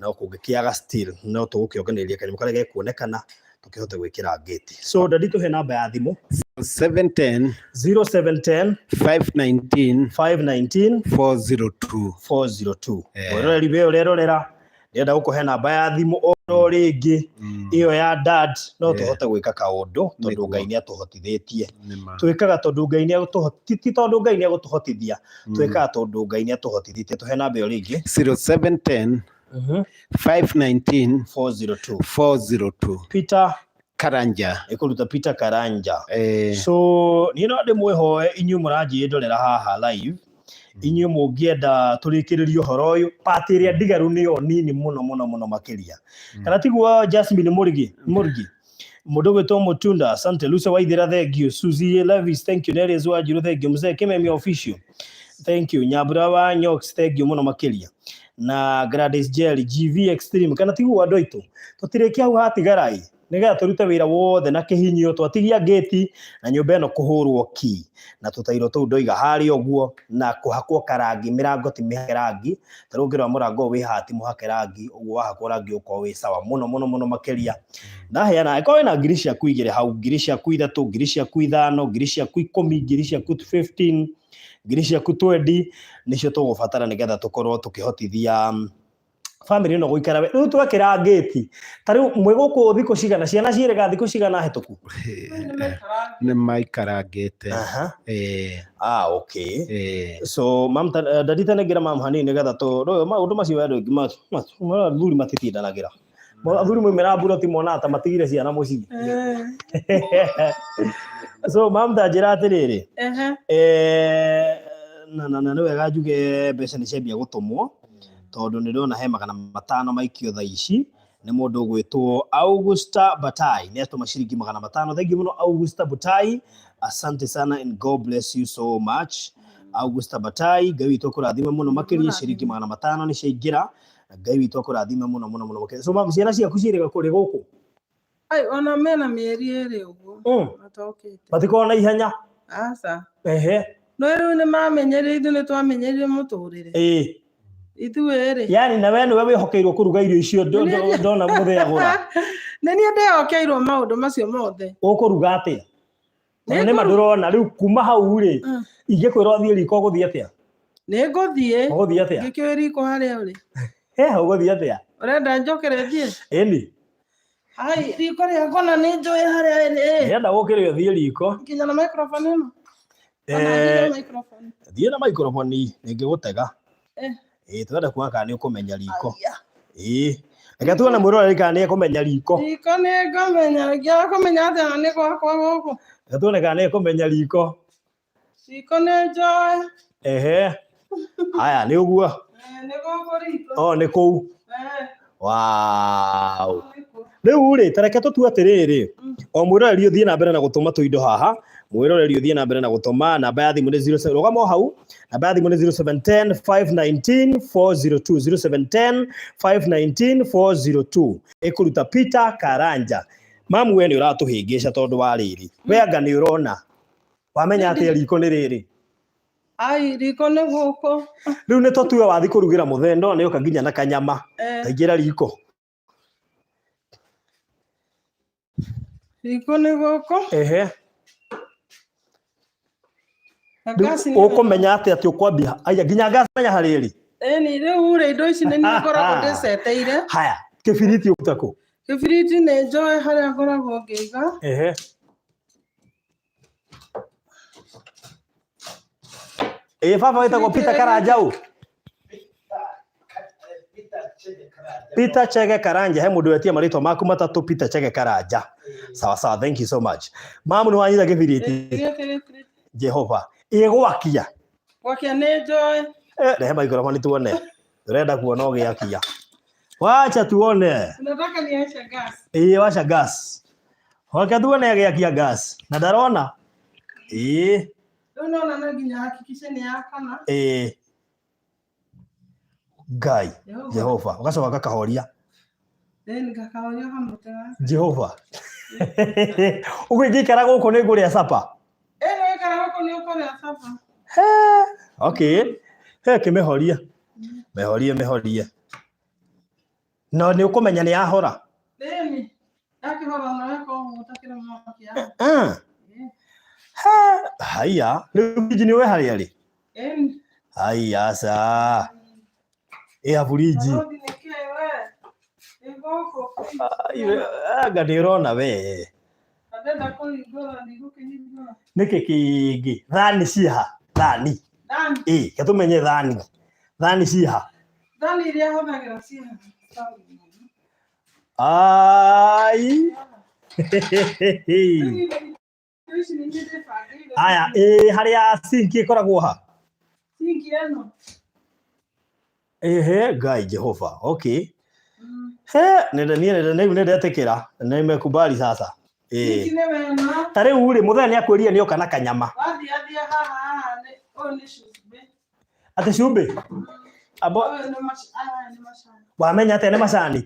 no kũngĩkĩaga still no tũgũkĩonganĩrĩria kanyamũ karĩa gekuonekana tũkĩhote gwĩkĩra ngĩti. So daddy, tũhe namba ya thimũ. 710 0710 519 519 402. 402. Eh. Mwĩroreri we ũrerorera, ndĩrenda gũkũhe namba ya thimũ oro rĩngĩ, ĩyo ya dad, no tũhote gwĩka kaũndũ tondũ Ngai nĩ atũhotithĩtie. Nĩma. Twĩkaga tondũ Ngai nĩ agũtũhoti, ti tondũ Ngai nĩ agũtũhotithia, twĩkaga tondũ Ngai nĩ atũhotithĩtie. Tũhe namba ĩyo rĩngĩ. 0710 519 402. 402. Peter Karanja. Ĩkũruta Peter Karanja. Eh. So niĩ no ndĩmwĩhoe inyuĩ mũranjĩndorera haha live. Inyuĩ mũngĩenda tũrĩkĩrĩrie ũhoro ũyũ, part ĩrĩa ndigaru nĩyo nini mũno mũno mũno makĩria. Kana tiguo Jasmine Mũrigi, Mũrigi. Mũndũ ũgwĩtwo Mũtunda, asante. Lucy Waithera, thank you. Suzy Levis, thank you. Neris Wanjiru, thank you. Mzee Kimemi Official, thank you. Nyambura wa Nyox, thank you mũno makĩria. Na Gladys Jerry, GV Extreme, kana tiguo andũ aitũ. Tũtirĩkia hau hatigara ĩ. Nĩgetha tũrute wĩra wothe na kĩhinyio, twatigia ngĩti na nyũmba ĩno kũhũrwo ki na tũtairo tũu ndoiga harĩa ũguo na kũhakwo karangi, mĩrango ti mĩhake rangi, ta rĩu ũngĩrora mũrango ũyũ wĩ haha ti mũhake rangi, ũguo wahakwo rangi ũkorwo wĩ sawa mũno mũno mũno makĩria. Ndaheana, angĩkorwo wĩna ngiri ciaku igĩrĩ hau, ngiri ciaku ithatũ, ngiri ciaku ithano, ngiri ciaku ikũmi, ngiri ciaku 15, ngiri ciaku 20, nĩcio tũgũbatara nĩgetha tũkorwo tũkĩhotithia bamĩrĩ ĩno gũikara we rĩu twekĩra ngĩti ta rĩu mwĩ gũkũ thikũ cigana ciana ciĩrĩga thikũ cigana hĩtũku? Nĩ maikarangĩte. Aha. Eh, Ah, okay. eh. So mam ndarita nengera mam hanini nĩgetha tũ rĩu maũndũ macio andũ aingĩ athuri matitindanagĩra. Athuri moimĩra mburoti monaga ta matigire ciana mũciĩ. So mam ta njĩra atĩrĩrĩ, Ehe. eh, na nĩ wega njuge mbeca nĩ ciambia gũtũmwo tondũ nĩ ndĩrona he 500 maikio thaa ici nĩ mũndũ ũgwĩtwo Augusta Batai, nĩ atũma ciringi 500. Thank you mũno Augusta Batai, asante sana and God bless you so much. Augusta Batai, Ngai witũ akũrathime mũno makĩria, ciringi 500 nĩ ciaingĩra, Ngai witũ akũrathime mũno mũno mũno makĩria. So mam, ciana ciaku ciĩrĩga kũrĩ gũkũ? Ai, ona mena mĩeri ĩrĩ ũguo matokĩte. Matikoragwo na ihenya? Aca. Ehe. No rĩu nĩ mamenyerire, ithuĩ nĩ twamenyerire mũtũrĩre. Ĩĩ. Ithuĩ rĩ. Yani na we nĩwe wĩhokeirwo kũruga irio icio ndona mũthĩagũra. Nĩ niĩ ndĩhokeirwo maũndũ macio mothe. Ũkũruga atĩa? Tondũ nĩ ma ndũrona rĩu kuma hau rĩ, ingĩkwĩra ũthiĩ riko ũgũthiĩ atĩa? Nĩ ngũthiĩ. Ũgũthiĩ atĩa? Ngĩkĩũĩ riko harĩa ũrĩ. He, ũgũthiĩ atĩa? Ũrenda njũkĩre thiĩ? Ĩni. Ai, riko rĩakwa na nĩ njũĩ harĩa ĩrĩ. Ndĩrenda gũkĩre ũthiĩ riko. Nginya na microphone ĩno. Ona thiĩ na microphone. Thiĩ na microphone nĩngĩgũtega. Ĩĩ, tũrenda kuona kana nĩ ũkũmenya riko. Ĩĩ. Reke tuone mwĩroreri kana nĩ ekũmenya riko. Riko nĩ ngũmenya, ngĩaga kũmenya atĩa na nĩ gwakwa gũkũ. Reke tuone kana nĩ ekũmenya riko. Riko nĩ njũĩ. Ehe. Haya, nĩ ũguo. Nĩ gũkũ riko. Oh, nĩ kũu. Wow. Rĩu rĩ, ta reke tũtue atĩrĩrĩ, o mwĩroreri ũthiĩ na mbere na gũtũma tũindo haha, mwĩroreri ũthiĩ na mbere na gũtũma, namba ya thimũ nĩ 07, rũgama o hau, namba ya thimũ nĩ 0710 519 402, 0710 519 402, ĩkũruta Peter Karanja. Mamu we nĩ ũratũhĩngĩca tondũ wa rĩrĩ, we anga nĩ ũrona, wamenya atĩa riko nĩ rĩrĩ? Ai, riko nĩ gũkũ. Rĩu nĩ tũtue wathi kũrugĩra mũthee, ndona nĩ oka nginya na kanyama. Taingĩra riko. Riko nĩ gũkũ. Ehe. Na Rĩu ngasi nĩ ũkũmenya atĩa atĩ ũkwambia? Aya, nginya ngasi menya harĩa ĩrĩ. Ĩni, rĩu rĩ, indo ici nĩ niĩ ngoragwo ndĩceteire. Haya, kĩbiriti ũkũruta kũ? Kĩbiriti nĩ njoe harĩa ngoragwo ngĩiga. Ehe. Ĩ baba wĩtagwo Peter Karanja ũ? Peter Chege Karanja, he mũndũ wetia marĩtwa maku matatũ Peter Chege Karanja. Sawa sawa, thank you so much. Mamu nĩ wanyita kĩbiriti. Jehova. Ĩ gwakia. Gwakia nĩ njoe. Rehe microphone tuone. Tũrenda kuona ũgĩakia. Wacha tuone. Unataka niache gas? Ĩ wacha gas. Wacha tuone agĩakia gas. Na ndarona. Ĩ. Rĩu nona no nginya hakikishe nĩ yakana. Ĩ. Ngai. Jehova. Ũgacoka gakahoria. Then gakahoria kamũtega. Jehova. Ũguo ingĩikara gũkũ nĩ ngũrĩa sapa. Ĩ no ikara gũkũ nĩ ũkũrĩa sapa. He. Okay. He kĩmĩhoria. Mĩhorie, mĩhorie. No nĩ ũkũmenya nĩ yahora. Ĩni. Yakĩhora na weka ũguo ũtakĩrĩ mwaki ya. He, haiya, rĩu fridge nĩ ũĩ harĩa ĩrĩ? Ĩni. Haiya ca. Ĩha fridge. Barũthi nĩ kĩĩ we? Ĩ gũkũ. Anga nĩ ũrona we. Ndenda kũhingũra ndigũkĩhingũra. Nĩkĩ kĩngĩ? Thani ciĩha? Thani. Thani. Ĩ, reke tũmenye thani. Thani ciĩha? Thani iria hũthagĩra ciĩha. Ai. Aya, ĩ harĩa sink ĩkoragwo ha? Sinki ĩno. Ehe, Ngai Jehova. Okay. He, nĩ niĩ nĩ rĩu nĩ ndetĩkĩra. Nimekubali sasa. Sinki Ĩĩ. nĩwe ĩno. Ta rĩu rĩ, mũthee nĩ akwĩrire nĩ oka na kanyama. Wathiĩ athiĩ haha haha nĩ ũyũ nĩ cumbĩ. Atĩ cumbĩ? Abo Ũyũ nĩ aya nĩ macani. wamenya atĩa nĩ macani?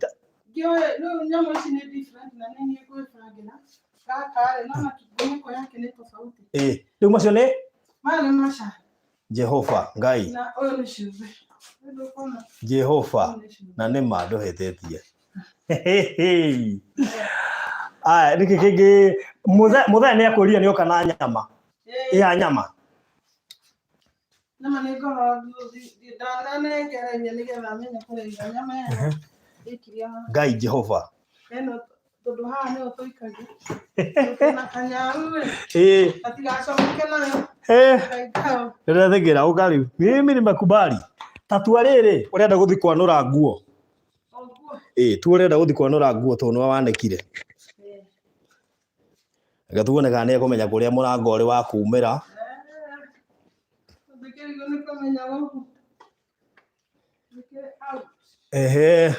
Ngĩũĩ rĩu nyamũ ici nĩ different na nĩ niĩ ngwĩbangĩra. Gaka rĩ, nona kĩngunĩko yake nĩ tofauti. Ĩĩ. Rĩu macio nĩ Maya nĩ macani. Jehova Ngai. Na ũyũ nĩ cumbĩ. Rĩu ndũkuona Jehova. ũyũ nĩ cumbĩ. Na nĩ ma ndũhĩtĩtie. Aya, nĩkĩ kĩngĩ mũthee nĩ akwĩrire nĩ oka na nyama. Ĩĩ. Ya nyama. Nyama nĩ ngorwo ndananengereria nĩgetha menye kũrĩa nyama ĩno. Ĩkiria haha. Ngai Jehova. Ĩno tondũ haha nĩho tũikagia. Na kanyau rĩ, gatigacomoke nayo. Kaikao. Ndĩretĩkĩra ũka rĩu. Mimi nimekubali. Ta tua rĩrĩ, ũrenda gũthiĩ kwanũra nguo. O nguo. Ĩĩ, tu ũrenda gũthiĩ kwanũra nguo tondũ nĩwe wanĩkire. Reke tuone kana nĩ ekũmenya kũrĩa mũrango ũrĩ wa kumĩra. Ndĩkĩrigwo nĩ kũmenya gũkũ. Ndĩkĩrĩ out. Ehe.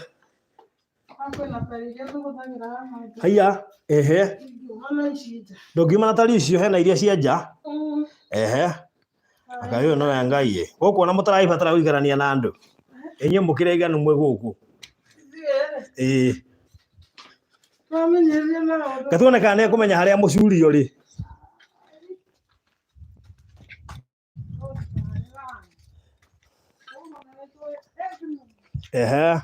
Haha kwĩna tari iria tũhũthagĩra haha nja. Haiya. Ehe. Ingiuma na ici nja. Ndũngiuma na tari icio hena iria cia nja. Ehe. Anga ũyũ nĩwe Ngai ĩ. Gũkũ ona mũtarabatara gũikarania na andũ. Inyuĩ mũkĩrĩ aiganu mwĩ gũkũ. Ithuĩ rĩ, Ĩĩ. twamenyeria maũndũ. Reke tuone kana nĩ ekũmenya harĩa mũcuri ũrĩ. Ehe.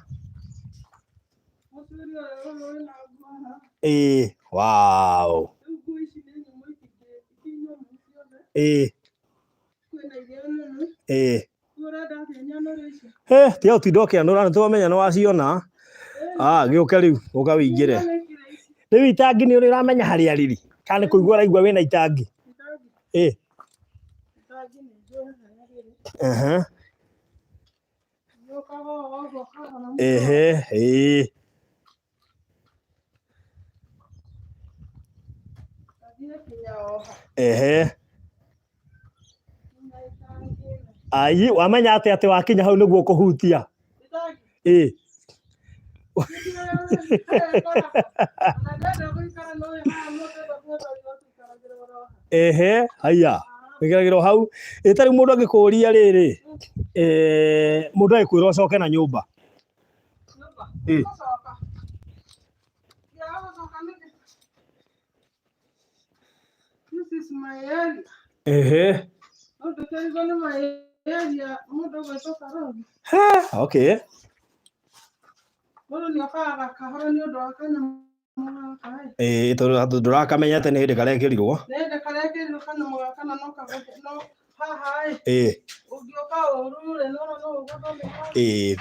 Mũcuri ũyũ ũyũ wĩna nguo haha. Ĩĩ. Wow. Rĩu nguo ici nĩ nyũmũ ti nyũmũ ciothe. Ĩĩ. Kwĩna iria nene. Ĩĩ. Rĩu ũrenda atĩa nyanũre icio? He, tiga gũtinda ũkĩanũra nĩ twamenya nĩ waciona. Ah, gĩũke rĩu, ũka wĩingĩre. Nĩkĩra ici. Rĩu itangi nĩ ũrĩ ũramenya harĩa rĩrĩ? Kana nĩ kũigua ũraigua wĩna itangi? Itangi. Ĩĩ. Itangi nĩ njũĩ harĩa rĩrĩ. Ehe. Yũkaga o ũguo kahora. Ehe, ĩĩ. Gathiĩ kinya oha. Ehe. Kinya itangi-inĩ. Ai, wamenya atĩa atĩ wakinya hau nĩguo ũkũhutia? Itangi. Ĩĩ. Ehe, haiya. Wĩkĩragĩrwo hau. Ĩ ta rĩu mũndũ angĩkũria rĩrĩ, mũndũ agĩkwĩra ũcoke na nyũmba. Ĩĩ. This is my area. Ehe. Ndũkĩrigwo nĩ my area mũndũ ũgwĩtwo Karũri. He, okay. Mũndũ nĩokaga kahora nĩ ũndũ wa kanyamũ gaka ĩ. Ĩĩ, tondũ ndũrakamenya atĩ nĩ hĩndĩ karekĩrirwo. Nĩ hĩndĩ karekĩrirwo kanyamũ gaka na no kagũthe no haha ĩ. Ĩĩ. Ũngĩũka ũru rĩ nĩwona no ũgũthwo nĩ Ĩĩ.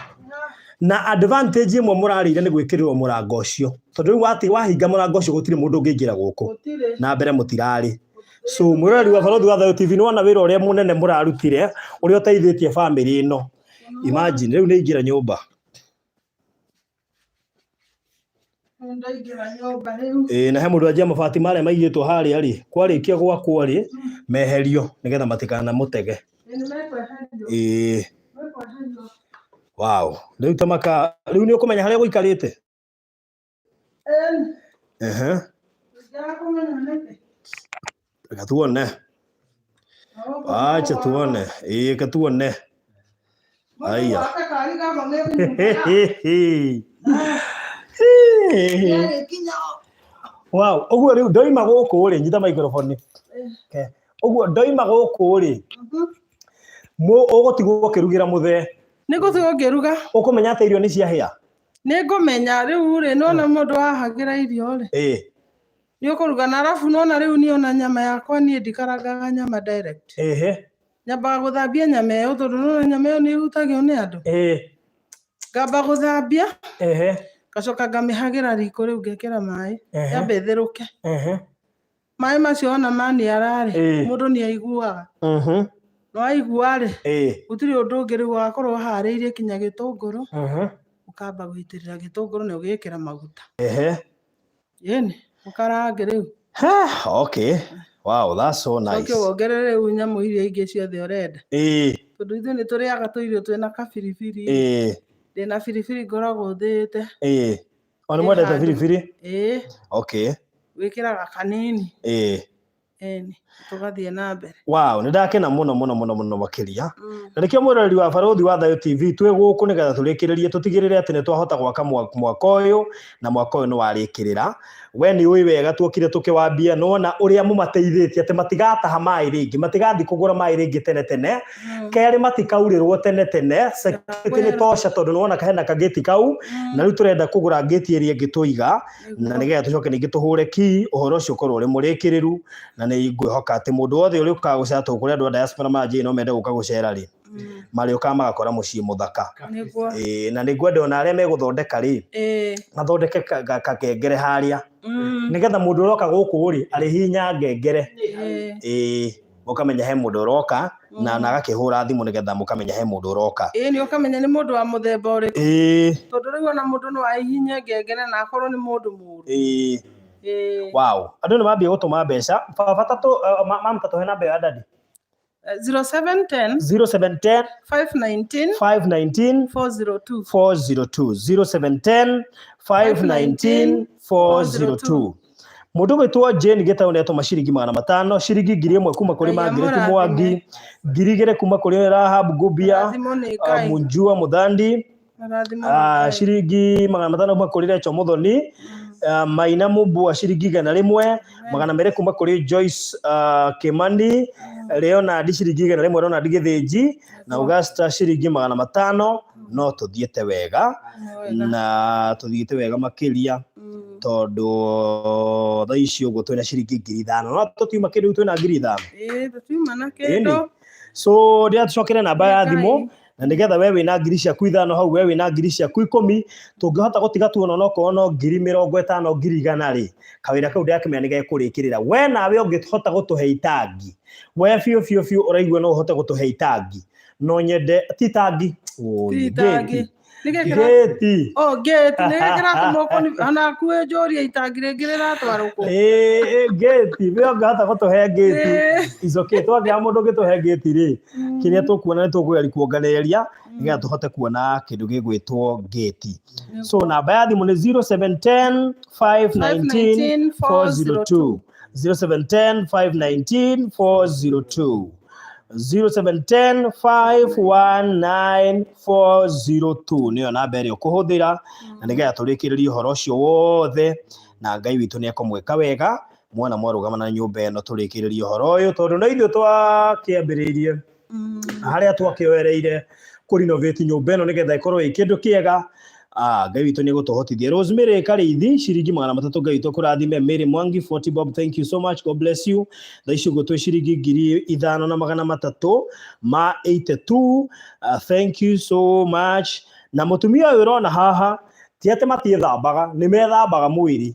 Na advantage ĩmwe mũrarĩire nĩ gwĩkĩrĩrwo mũrango ũcio. Tondũ rĩu wati wahinga mũrango ũcio gũtirĩ mũndũ ũngĩingĩra gũkũ. Gũtirĩ. Na mbere mũtirarĩ. So mwĩroreri wa Barũthi wa Thayũ TV nĩwona wĩra ũrĩa mũnene mũrarutire ũrĩa ũteithĩtie famĩlĩ ĩno. Imagine rĩu nĩ ingĩra nyũmba. Ndaingĩra nyũmba rĩu. Ĩĩ, na he mũndũ anjia mabati marĩa maigĩtwo harĩa rĩ, kwarĩkia gwakwo rĩ, meherio nĩgetha matikanamũtege. Ĩ nĩ mekweherio. Ĩĩ. Mekweherio. Wow. Rĩu ta maka, rĩu nĩ ũkũmenya harĩa gũikarĩte? Ĩni. Ehe. Ndingĩaga kũmenya nĩkĩ. Reke tuone. Acha tuone. Ĩĩ, reke tuone. Aya. Mũndũ gwake karigagwo nĩ nyũmba. Wow, ũguo rĩu ndoima gũkũ rĩ, nyita microphone. Okay. Ũguo ndoima gũkũ rĩ, ũgũtigwo ũkĩrugĩra mũthee. Nĩ ngũtigwo ngĩruga. Ũkũmenya atĩ irio nĩ ciahĩa? Nĩ ngũmenya rĩu rĩ, nĩwona mũndũ wahagĩra irio rĩ. Ĩĩ. Nĩ ũkũruga na arabu nĩwona rĩu niĩ ona nyama yakwa niĩ ndikarangaga nyama direct. Ehe. Nyambaga gũthambia nyama ĩyo tondũ nĩwona nyama ĩyo nĩ ĩhutagio nĩ andũ. Ĩĩ. Ngamba gũthambia. Ehe. Ngacoka ngamĩhagĩra riko rĩu ngekĩra maĩ. Ehe. Yambe ĩtherũke. Ehe. Maĩ macio ona maniara rĩ, Ĩĩ. mũndũ nĩ aiguaga. No aigua rĩ, Ĩĩ. gũtirĩ ũndũ ũngĩ rĩu wakorwo ũharĩirie kinya gĩtũngũrũ, ũkamba gũitĩrĩra gĩtũngũrũ na ũgekĩra maguta. Ehe. Ĩni, ũkarange rĩu. Okay. Wow, that's so nice. Ũcoke wongerere rĩu nyamũ iria ingĩ ciothe ũrenda. Ĩĩ. Tondũ ithuĩ nĩ tũrĩaga tũirio twĩna kabiribiri. Ndĩna biribiri ngoragwo thĩĩte. O nĩ Ĩ mwendete handũ. biribiri? Ĩĩ, Okay. wĩkĩraga kanini. Ĩni, tũgathiĩ na mbere. Wow, nĩ ndakena mũno mũno mũno mũno makĩria. Na nĩkĩo mwĩroreri wa Barũthi wa Thayũ TV twĩ gũkũ nĩgetha tũrĩkĩrĩrie tũtigĩrĩre atĩ nĩ twahota gwaka mwaka ũyũ na mwaka ũyũ nĩ warĩkĩrĩra. We nĩ ũĩ wega tuokire tũkĩwambia nĩwona ũrĩa mũmateithĩtie atĩ matigataha maĩ rĩngĩ, matigathiĩ kũgũra maĩ rĩngĩ tene tene. Kerĩ matikaurĩrwo tene tene, security nĩ tosha tondũ nĩwona hena kagĩti kau na rĩu tũrenda kũgũra ngĩti ĩrĩa ĩngĩ tũiga na nĩgetha tũcoke ningĩ tũhũre key ũhoro ũcio ũkorwo ũrĩ mũrĩkĩrĩru na nĩ ngwĩhoka atĩ mũndũ wothe ũrĩa ũkaga gũcera tondũ kũrĩ andũ a diaspora manjĩrĩ no mende gũka gũcera rĩ, marĩũkaga magakora mũciĩ mũthaka. Nĩguo. Ĩĩ, na nĩ ngwenda ona arĩa megũthondeka rĩ, mathondeke kakengere harĩa nĩgetha mũndũ ũroka gũkũ rĩ arĩhihinya ngengere. Ĩĩ, mũkamenya he mũndũ ũroka na agakĩhũra thimũ nĩgetha mũkamenya he mũndũ ũroka. Ĩĩ, nĩ ũkamenya nĩ mũndũ wa mũthemba ũrĩkũ. Tondũ rĩu ona mũndũ no aihinye ngengere na akorwo nĩ mũndũ mũũru. Wow. Andũ nĩ mambia gũtũma mbeca. Baba tatũ, mama tatũhe namba ya daddy. 0710 0710 519 519 402. 402. 0710 519 402. Mũndũ gwĩtwo Jane Gĩtaũ nĩ atũma ciringi 500, ciringi 1000 kuma kũrĩ Ngai Margaret amũrathime. Mwangi, 2000 kuma kũrĩ Rahab Gubia, Arathimwo nĩ Ngai. Munjua Muthandi, Arathimwo nĩ Ngai. ciringi 500 kuma kũrĩ Rachel Muthoni, Maina Mumbua ciringi 100, 200 kuma kũrĩ Joyce Kimani, Leonard ciringi 100, Leonard Gĩthĩnji, na Augusta ciringi 500. No tũthiĩte wega, na tũthiĩte wega makĩria tondũ thaa ici ũguo twĩna ciringi 5,000, no tũtiuma kĩndũ twĩna 5,000. Ĩĩ, tũtiuma na Ĩni. kĩndũ. So ndĩra tũcokere namba ya thimũ na nĩgetha we wĩna ngiri ciaku 5 hau, we wĩna ngiri ciaku 10, tũngĩhota gũtiga tuona onokorwo no 50,000, 100,000 rĩ, kawĩra kau ndĩrakĩmenya nĩgekũrĩkĩrĩra. We nawe ũngĩhota gũtũhe itangi, we biũ biũ biũ ũraigua no ũhote gũtũhe itangi, no nyende ti tangi, Ti itangi. ngĩti. Nĩgĩkĩra Ngĩti. Oh, ngĩti, nĩgĩkĩra kũmũkũ ona kuĩ njũrie itangi rĩngĩ rĩratwarwo kũ. Ĩĩ, ngĩti, we ũngĩhota gũtũhe ngĩti. It's okay, twagĩa mũndũ ũngĩtũhe ngĩti rĩ, kĩrĩa tũkuona nĩ tũkũgeria kuonganĩrĩria nĩgetha tũhote kuona kĩndũ gĩgwĩtwo ngĩti. So namba ya thimũ nĩ 0710 519 402. 0710 519 402. 0710 519 402 nĩyo namba ĩrĩa ũkũhũthĩra na nĩgetha tũrĩkĩrĩrie ũhoro ũcio wothe, na Ngai witũ nĩ ekũmwĩka wega mwana mwarũgama na nyũmba ĩno tũrĩkĩrĩrie ũhoro ũyũ, tondũ no ithuĩ twakĩambĩrĩirie harĩa twakĩoereire kũrenovate nyũmba ĩno nĩgetha ĩkorwo ĩ kĩndũ kĩega. Ngai witũ nĩ egũtũhotithia. Rosemary Karĩithi ciringi 300, Ngai witũ akũrathime. Mary Mwangi 40 bob, thank you so much, God bless you. Thaa ici ũguo twĩ ciringi 5382, thank you so much. Na mũtumia ũyũ ũrona haha ti atĩ matiĩthambaga, nĩ methambaga mwĩrĩ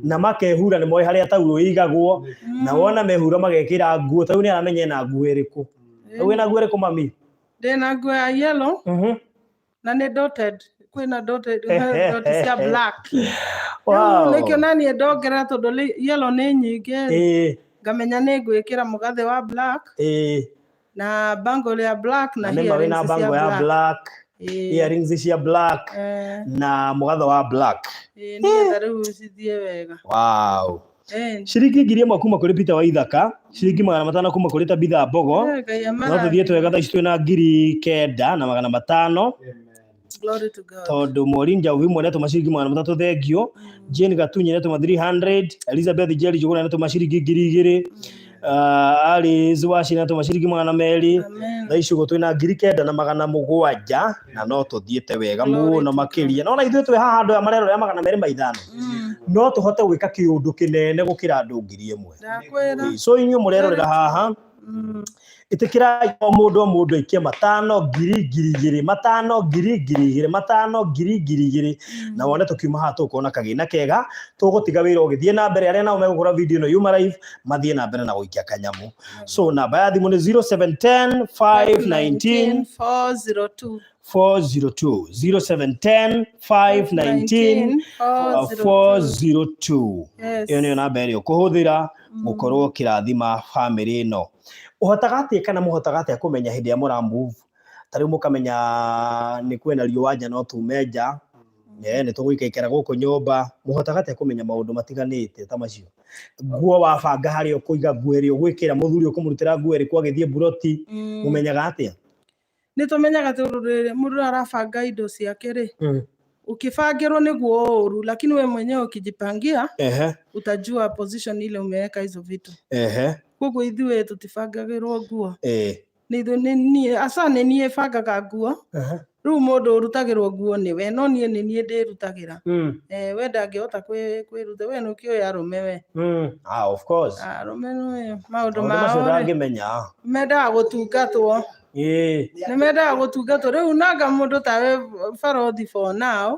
na makehura, nĩ moĩ harĩa taurũ ĩigagwo, na wona mehura magekĩra nguo, tarĩu nĩ aramenya ena nguo ĩrĩkũ. Rĩu wĩna nguo ĩrĩkũ mami? Ndĩna nguo ya yellow na nĩ dotted, kwĩna dotted, dot cia black. Wow. Rĩu nĩkĩo naniĩ ndongerera tondũ yellow nĩ nyingĩ. Ngamenya nĩ ngwĩkĩra mũgathĩ wa black na bangle ya black na Na nĩ ma wĩna earrings cia bangle ya black. black, earrings cia black na mũgathĩ wa black. Nĩgetha rĩu cithiĩ wega. Wow. Ciringi 1000 kuma kũrĩ Peter Waithaka, ciringi 500 kuma kũrĩ Tabitha Mbogo. Ngai No amarathime. tũthiĩte wega thaa ici twĩna 9500. Glory to God. Tondũ Maureen Njauvi mwene atũma ciringi 300, thengio. Jane Gatunyi nĩatũma 300, Elizabeth Njeri Njuguna nĩatũma ciringi 2000, Alice Waci nĩatũma ciringi 200. Amen. Thaa ici ũguo twĩna 9700 na no tũthiĩte wega Glory mũno to God. makĩria. No na ithuĩ twĩ haha andũ aya marerorera 250, no tũhote gwĩka kĩũndũ kĩnene gũkĩra andũ 1000. Ndakwĩra. So inyuĩ mũrerorera haha, ĩtĩkĩrai o mũndũ o mũndũ aikie 5, 1000, 2000, 5, 1000, 2000, 5, 1000, 2000, na wone tũkiuma haha tũkuona kagĩna kega, tũgũtiga wĩra ũgĩthiĩ na mbere, arĩa nao megũkora video ĩno yuma live mathiĩ na mbere na gũikia kanyamũ. So namba ya thimũ nĩ 0710 519 402. 402. 0710 519 402. Yes. Ĩyo nĩyo namba ĩrĩa ũkũhũthĩra gũkorwo ũkĩrathima bamĩrĩ ĩno. Ũhotaga atĩa kana mũhotaga atĩa kũmenya hĩndĩ ĩrĩa mũra move? Ta rĩu mũkamenya nĩ kwĩna riũa nja no tume nja, nĩ tũgũikaikara gũkũ nyũmba. Mũhotaga atĩa kũmenya maũndũ matiganĩte ta macio? Nguo wabanga harĩa ũkũiga nguo ĩrĩa ũgwĩkĩra, mũthuri ũkũmũrutĩra nguo ĩrĩkũ agĩthiĩ mburoti, mũmenyaga atĩa? Nĩ tũmenyaga tondũ rĩrĩa mũndũ arabanga indo ciake rĩ, ukibangirwo nĩguo ũru, lakini we mwenyewe ukijipangia utajua position ile umeweka hizo vitu. Koguo ithuĩ tũtibangagĩrwo nguo. Nĩ ithuĩ nĩ niĩ aca nĩ niĩ bangaga nguo. Rĩu mũndũ ũrutagĩrwo nguo nĩwe, no niĩ nĩ niĩ ndĩrutagĩra. We ndangĩhota kwĩruta, we nĩũkĩũĩ arũme we. Ah, of course. Arũme nĩũĩ maũndũ Maũndũ macio mao rĩ, ndangĩmenya. Mendaga gũtungatwo. Nĩ mendaga gũtungatwo. Rĩu nanga mũndũ tawe barothi for now,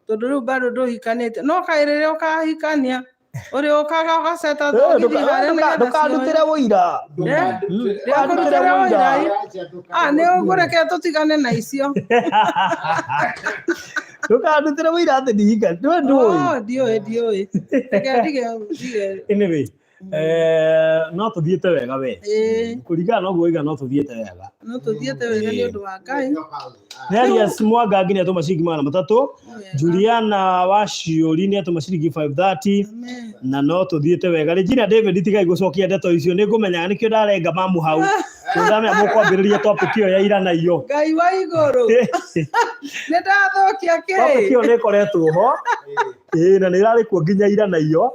tondũ rĩu bado ndũhikanĩte. No kaĩ rĩrĩa ũkahikania, ũrĩũkaga ũgaceta thogithi harĩa nĩgetha Ndũkandutĩre ũira. Ndĩrakũrutĩra ũira. Ah, nĩ ũngũreke tũtigane na icio. Ndũkandutĩre ũira atĩ ndihika. Ndũĩ ndũĩ. Oh, ndiũĩ, ndiũĩ. Reke ndige ndige. Anyway, no tũthiĩte wega we. Kũringana na ũguo waiga no tũthiĩte wega. No tũthiĩte wega nĩ ũndũ wa Ngai. Nelius Mwangangi nĩ atũma ciringi 300. Juliana Waciũri nĩ atũma ciringi 530. Amen. Na no tũthiĩte wega. Regina David tigai gũcokia ndeto icio, nĩ ngũmenyaga nĩkĩo ndarenga mamu hau. Tondũ ndamenya mũkwambĩrĩria topic ĩyo ya ira na iyo. Ngai wa igũrũ. Nĩ ndathũkia kĩ? Topic ĩyo nĩ ĩkoretwo ho. Ĩĩ, na nĩ ĩrarĩ kuo nginya ira na iyo.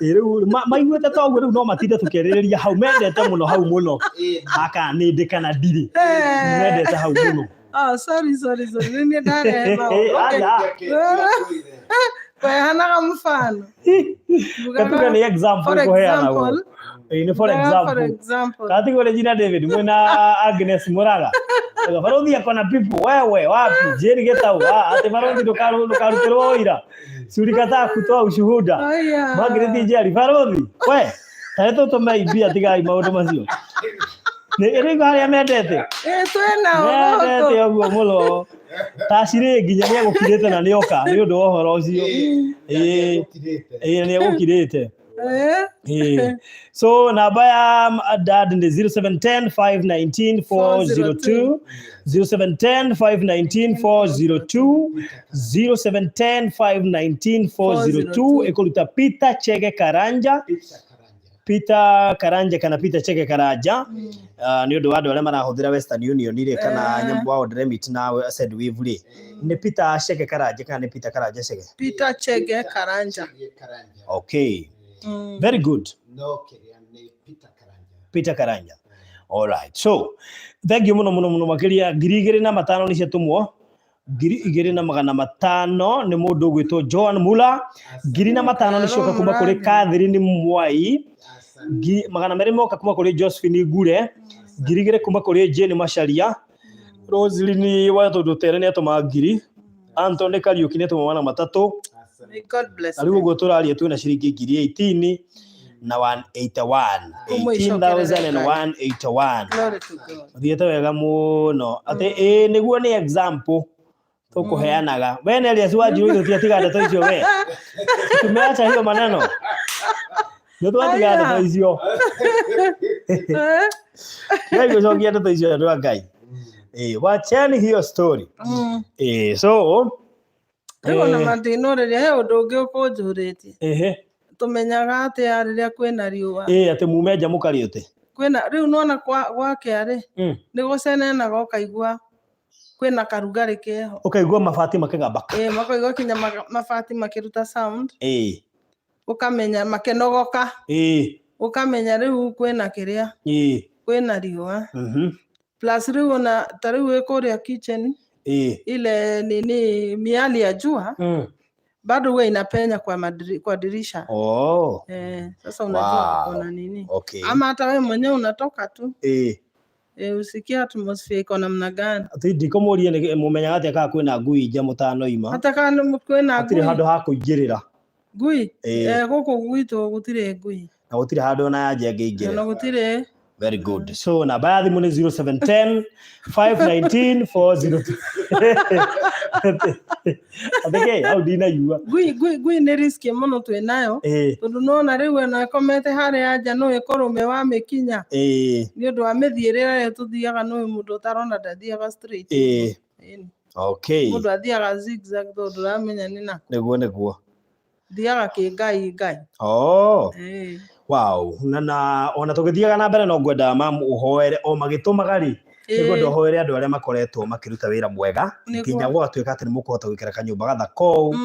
Ĩĩ, rĩu maiguĩte ta ũguo rĩu no matinde tũkĩarĩrĩria hau, mendete mũno hau mũno. Aka nĩ ndĩ kana ndirĩ. Mendete hau mũno. Oh, sorry, sorry, sorry. Nĩ niĩ ndarehe maũndũ. Okay. Aca. Kũheanaga mfano. Katuga nĩ example For ĩkũheanagwo. example. Ĩĩ, nĩ for Njugaga for example. example. Katigwo Regina David mwena Agnes Muraga. Oiga, Barothi akona people wewe wapi? Jeri Getau ah ati barothi ndukarutirwo ũira. Surikata kutoa ushuhuda. Aya. Margaret Njeri barothi we tarĩ tũtũme mbia tigai maũndũ macio. Nĩ rĩu arĩa mendete. Ĩ twĩna Mendete ũgũkũ. ũguo mũno. Ta cirĩ nginya nĩ egũkirĩte na nĩ oka nĩ ũndũ wa ũhoro ũcio. Ĩĩ ĩĩ nĩ egũkirĩte. Eh? So namba ya dad ni 0710 519 402, 0710 519 402, 0710 519 402 ĩkũruta Peter Chege Karanja, Peter Karanja kana Peter Chege Karanja. Nĩ ũndũ wa andũ arĩa marahũthĩra Western Union rĩ, kana nyamũ wa Remit na Sendwave rĩ, nĩ Peter Chege Karanja kana nĩ Peter Karanja Chege? Peter Chege Karanja. Okay. Very good. No kĩrĩa nĩ Peter Karanja. Peter Karanja. All right. So, thank you muno muno muno makiria. 2500 nĩ ciatũmwo. 2500 nĩ mũndũ ũgwĩtwo Joan Mula. 1500 nĩ cioka kuma kũrĩ Catherine Mwai. 200 moka kuma kũrĩ Josephine Ngure. 2000 kuma kũrĩ Jane Macharia. Roseline wa tondũ tere nĩ atũma 1000. Anthony Kariuki nĩ atũma 300. May God bless Na rĩu them. ũguo tũraria twĩna ciringi ngiri 18 na 181. Ũmũicokerere Ngai. 18,181. Glory to God. Ũthiĩte wega mũno atĩ ĩĩ nĩguo nĩ example tũkũheanaga. We Nelius Wanjiru ithuĩ tiatiga ndeto icio we. Tumeacha hiyo maneno. Nĩ twatiga Aya. ndeto icio. Eh? Ngai gũcokia ndeto icio andũ a Ngai. Ĩĩ, wacheni hiyo story. Ĩĩ, so Rĩu ona matinũrĩria he ũndũ ũngĩ ũkũnjũrĩtie. Tũmenyaga atĩa rĩrĩa kwĩna riũa? Ĩĩ, atĩ mume nja mũkarĩe ũtĩ. Kwĩna rĩu nona gwakĩa rĩ, nĩ gũcenenaga ũkaigua kwĩna karugarĩ keho. Ũkaigua mabati makĩgamba. Ĩĩ, makaigua kinya mabati makĩruta sound. Ũkamenya makĩnogoka. Ũkamenya rĩu kwĩna kĩrĩa. Kwĩna riũa. Plus rĩu ona ta rĩu wĩ kũrĩa kitchen, ile nini miali ya jua bado huwa inapenya kwa dirisha. Sasa unajua kuna nini. Ama hata wewe mwenyewe unatoka tu. Usikie atmosphere iko namna gani. Ati ndikũmũria nĩ mũmenyaga atĩa kana kwĩna ngui nja mũtanoima. Hata kana kwĩna Hatirĩ ngui. handũ ha kũingĩrĩra. Ngui? Gũkũ gwitũ gũtirĩ ngui. Na gũtirĩ handũ ona ya nja ĩngĩingĩra. Na gũtirĩ. Very good. So namba ya thimũ nĩ 0710 519 402. Atheke, hau ndinaiua. Ngui ngui ngui nĩ riski mũno twĩ nayo. Tondũ nona rĩu ona ĩkomete harĩa nja no ĩkũrũme wamĩkinya. Nĩ ũndũ wa mĩthiĩre ĩrĩa tũthiaga nĩ mũndũ ũtarona ndathiaga straight. Ĩni. Mũndũ athiaga zigzag tondũ ndũramenya nĩ nakũ. Nĩguo nĩguo. Thiaga kĩngai ngai. Oh. Wow. Na ona tũgĩthiaga na mbere no ngwenda mam ũhoere o magĩtũmaga rĩ, nĩngwenda ũhoere andũ arĩa makoretwo makĩruta wĩra mwega nginya gwatuĩka atĩ nĩ mũkũhota gũikara kanyũmba gathaka ũũ,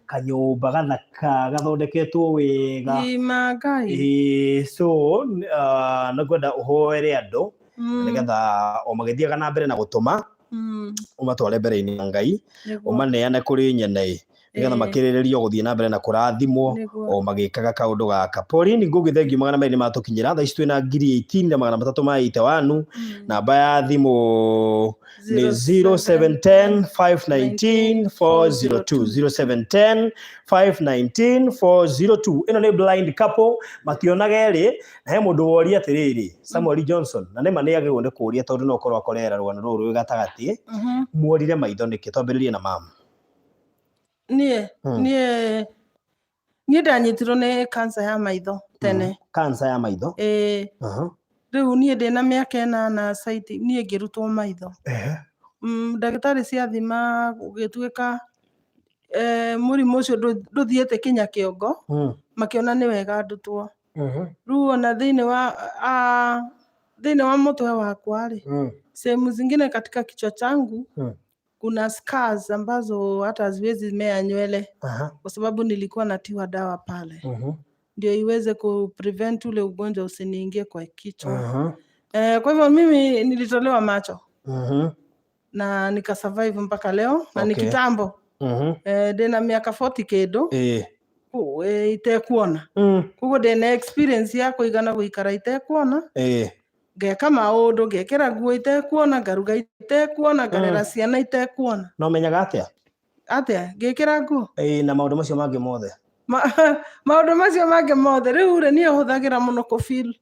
kanyũmba gathaka gathondeketwo wega. Ima Ngai. So nĩngwenda ũhoere andũ nĩgetha o magĩthiaga na mbere na gũtũma ũmatware mbere-inĩ ya Ngai, ũmaneane kũrĩ nyene nĩgetha makĩrĩrĩrio gũthiĩ na mbere na kũrathimwo o magĩkaga kaũndũ gaka. Pauline Ngugi thengiũ 200 nĩ matũkinyĩra, thaa ici twĩna ngiri 18 na magana matatũ ma 81. Namba ya thimũ nĩ 0710 519 402, 0710 519 402. Ĩno nĩ blind couple, mationaga erĩ, na he mũndũ woria atĩrĩrĩ, Samuel Johnson, na nĩma nĩ agĩrĩirwo nĩ kũũria tondũ no ũkorwo akorera rũgano rũrũ rwĩ gatagatĩ, muorire maitho nĩkĩ? Twambĩrĩrie na mama. Niĩ niĩ ndanyitirwo nĩ cancer ya maitho tene. Cancer ya maitho? Ĩĩ. Rĩu niĩ ndĩna mĩaka 8 site niĩ ngĩrutwo maitho. Ndagĩtarĩ ciathima gũgĩtuĩka mũrimũ ũcio ndũthiĩte kinya kĩongo, makĩona nĩ wega ndutwo. Rĩu ona thĩinĩ wa mũtwe wakwa rĩ, sehemu zingine katika kichwa changu kuna scars ambazo hata haziwezi mea nywele kwa sababu nilikuwa natiwa dawa pale ndio iweze ku prevent ule ugonjwa usiniingie kwa kichwa. Kwa hivyo mimi nilitolewa macho na nikasurvive mpaka leo na ni kitambo. Ndina miaka 40 kĩndũ itekuona. Koguo ndĩna experience ya kũigana gũikara itekuona. Ngeka maũndũ, ngekĩra nguo itekuona, ngaruga itekuona, ngarera ciana itekuona. No menyaga atĩa? Atĩa? Ngĩkĩra nguo? Na maũndũ macio mangĩ mothe? Maũndũ macio mangĩ mothe rĩu rĩ niĩ hũthagĩra mũno kũ feel.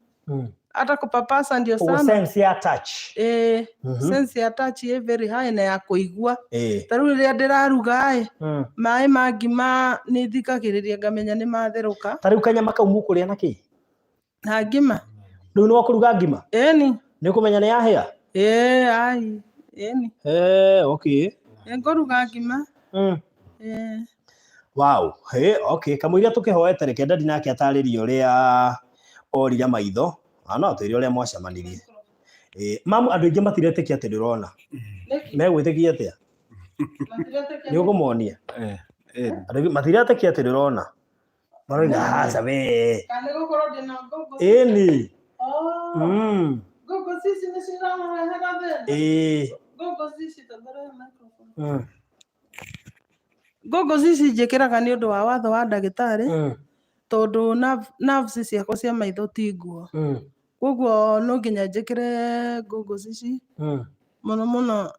Hata kupapasa ndio Ũguo sana. Sense ya touch. Sense ya touch ĩ very high na ya kũigua. Ta rĩu rĩrĩa ndĩraruga ĩ, maĩ ma ngima nĩ thikagĩrĩria ngamenya nĩ matherũka. Ta rĩu kanyama kau mũkũrĩa na kĩ? Na ngima. Rĩu nĩ wakũruga ngima? Ĩni. Nĩ ũkũmenya nĩ yahĩa? Ĩĩ, ai, ĩni. Okay. Nĩ ngũruga ngima. Wow. Hey, okay. Kamũira tũkĩhoete reke ndadi nake atarĩrie ũrĩa orire maitho. Na no atwĩre ũrĩa mwacemanirie. Mamu, andũ aingĩ matiretĩkia atĩ ndũrona. Megwĩtĩkia atĩa? Nĩ ũkũmonia? Andũ aingĩ matiretĩkia atĩ ndũrona. Maroiga haca we. Kana gũkorwo ndĩna ngũngũ. Ĩni. Ngũngũ ici nĩ ciramũrehera thĩna. Ngũngũ ici tondũ microphone. Ngũngũ ici njĩkĩraga nĩ ũndũ wa watho wa ndagĩtarĩ. Tondũ nerves ciakwa cia maitho ti nguo. Koguo no nginya njĩkĩre ngũngũ ici. Mũno mũno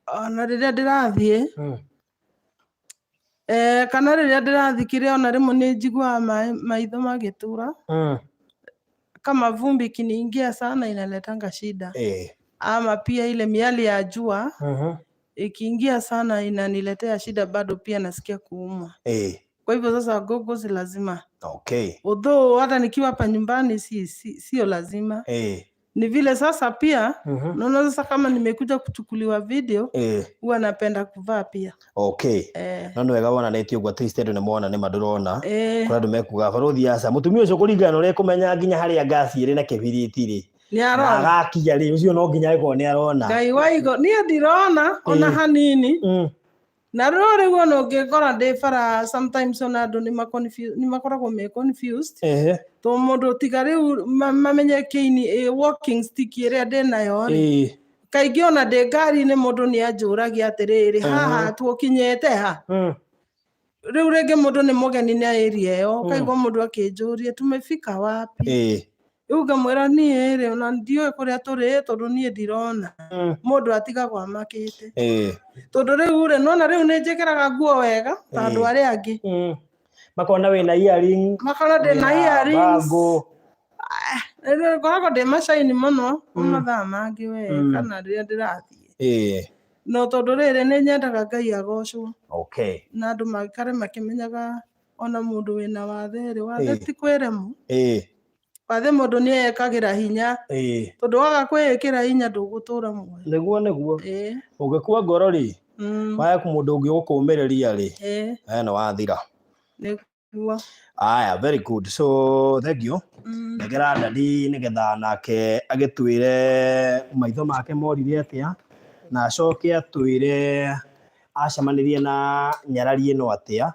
ona rĩrĩa ndĩrathiĩ. Kana rĩrĩa ndĩrathiĩ kĩrĩa ona rĩmwe nĩ njiguaga maitho magĩtura. Kama vumbi ikiniingia sana inaletanga shida. Ama pia ile miali ya jua ikiingia sana inaniletea shida, bado pia nasikia kuumwa. Kwa hivyo sasa goggles lazima. Although hata nikiwa hapa nyumbani sio lazima. Ni vile sasa pia, naona sasa kama nimekuja kuchukuliwa video, huwa napenda kuvaa pia. No nĩ wega wonanĩtie ũguo at least andũ nĩ mona nĩ ma ndũrona. Kũrĩ andũ mekuga barũthi aca mũtumia ũcio kũringana na ũrĩa ekũmenya nginya harĩa ngasi ĩrĩ na kĩbiriti rĩ. Nĩ arona. Na agakia rĩ, ũcio no nginya agĩkorwo nĩ arona. Ngai wa igũrũ, niĩ ndirona ona hanini. Na rĩu rĩu ona ũngĩkora ndĩ bara sometimes ona andũ nĩ makoragwo me confused. Tondũ mũndũ tiga rĩu mamenye kĩini, walking stick ĩrĩa ndĩnayo rĩ. Kaingĩ ona ndĩ ngari-inĩ mũndũ nĩ anjũragia atĩrĩrĩ, haha tũkinyĩte ha? Rĩu rĩngĩ mũndũ nĩ mũgeni na area ĩyo, ũkaigua mũndũ akĩnjũria tumefika wapi? Rĩu ngamwĩra niĩ rĩ, ona ndiũĩ kũrĩa tũrĩ tondũ niĩ ndirona. Mũndũ atigagwo amakĩte. Tondũ rĩu rĩ, nĩwona rĩu nĩ njĩkĩraga nguo wega ta andũ arĩa angĩ. Makona wĩna earring, Makona ndĩna wĩna earrings. bangle. Ngoragwo ndĩ macaini mũno mathaa mangĩ we kana rĩrĩa ndĩrathiĩ. No tondũ rĩrĩ nĩ nyendaga Ngai agocwo. Na andũ maikare makĩmenyaga ona mũndũ wĩna wathe rĩ, wathe ti kwĩremwo. Wathe mũndũ nĩ ekagĩra hinya. Tondũ waga kwĩĩkĩra hinya ndũgũtũra muoyo. Nĩguo nĩguo. Ũngĩkua ngoro rĩ, waya mũndũ ũngĩ ũgũkũmĩrĩria rĩ, nĩ wathira. Nĩguo. Aya, very good. So, thank you. Ndegera dadi nĩgetha nake agĩtwĩre maitho make morire atĩa, na acoke atwĩre acemanirie na nyarari ĩno atĩa,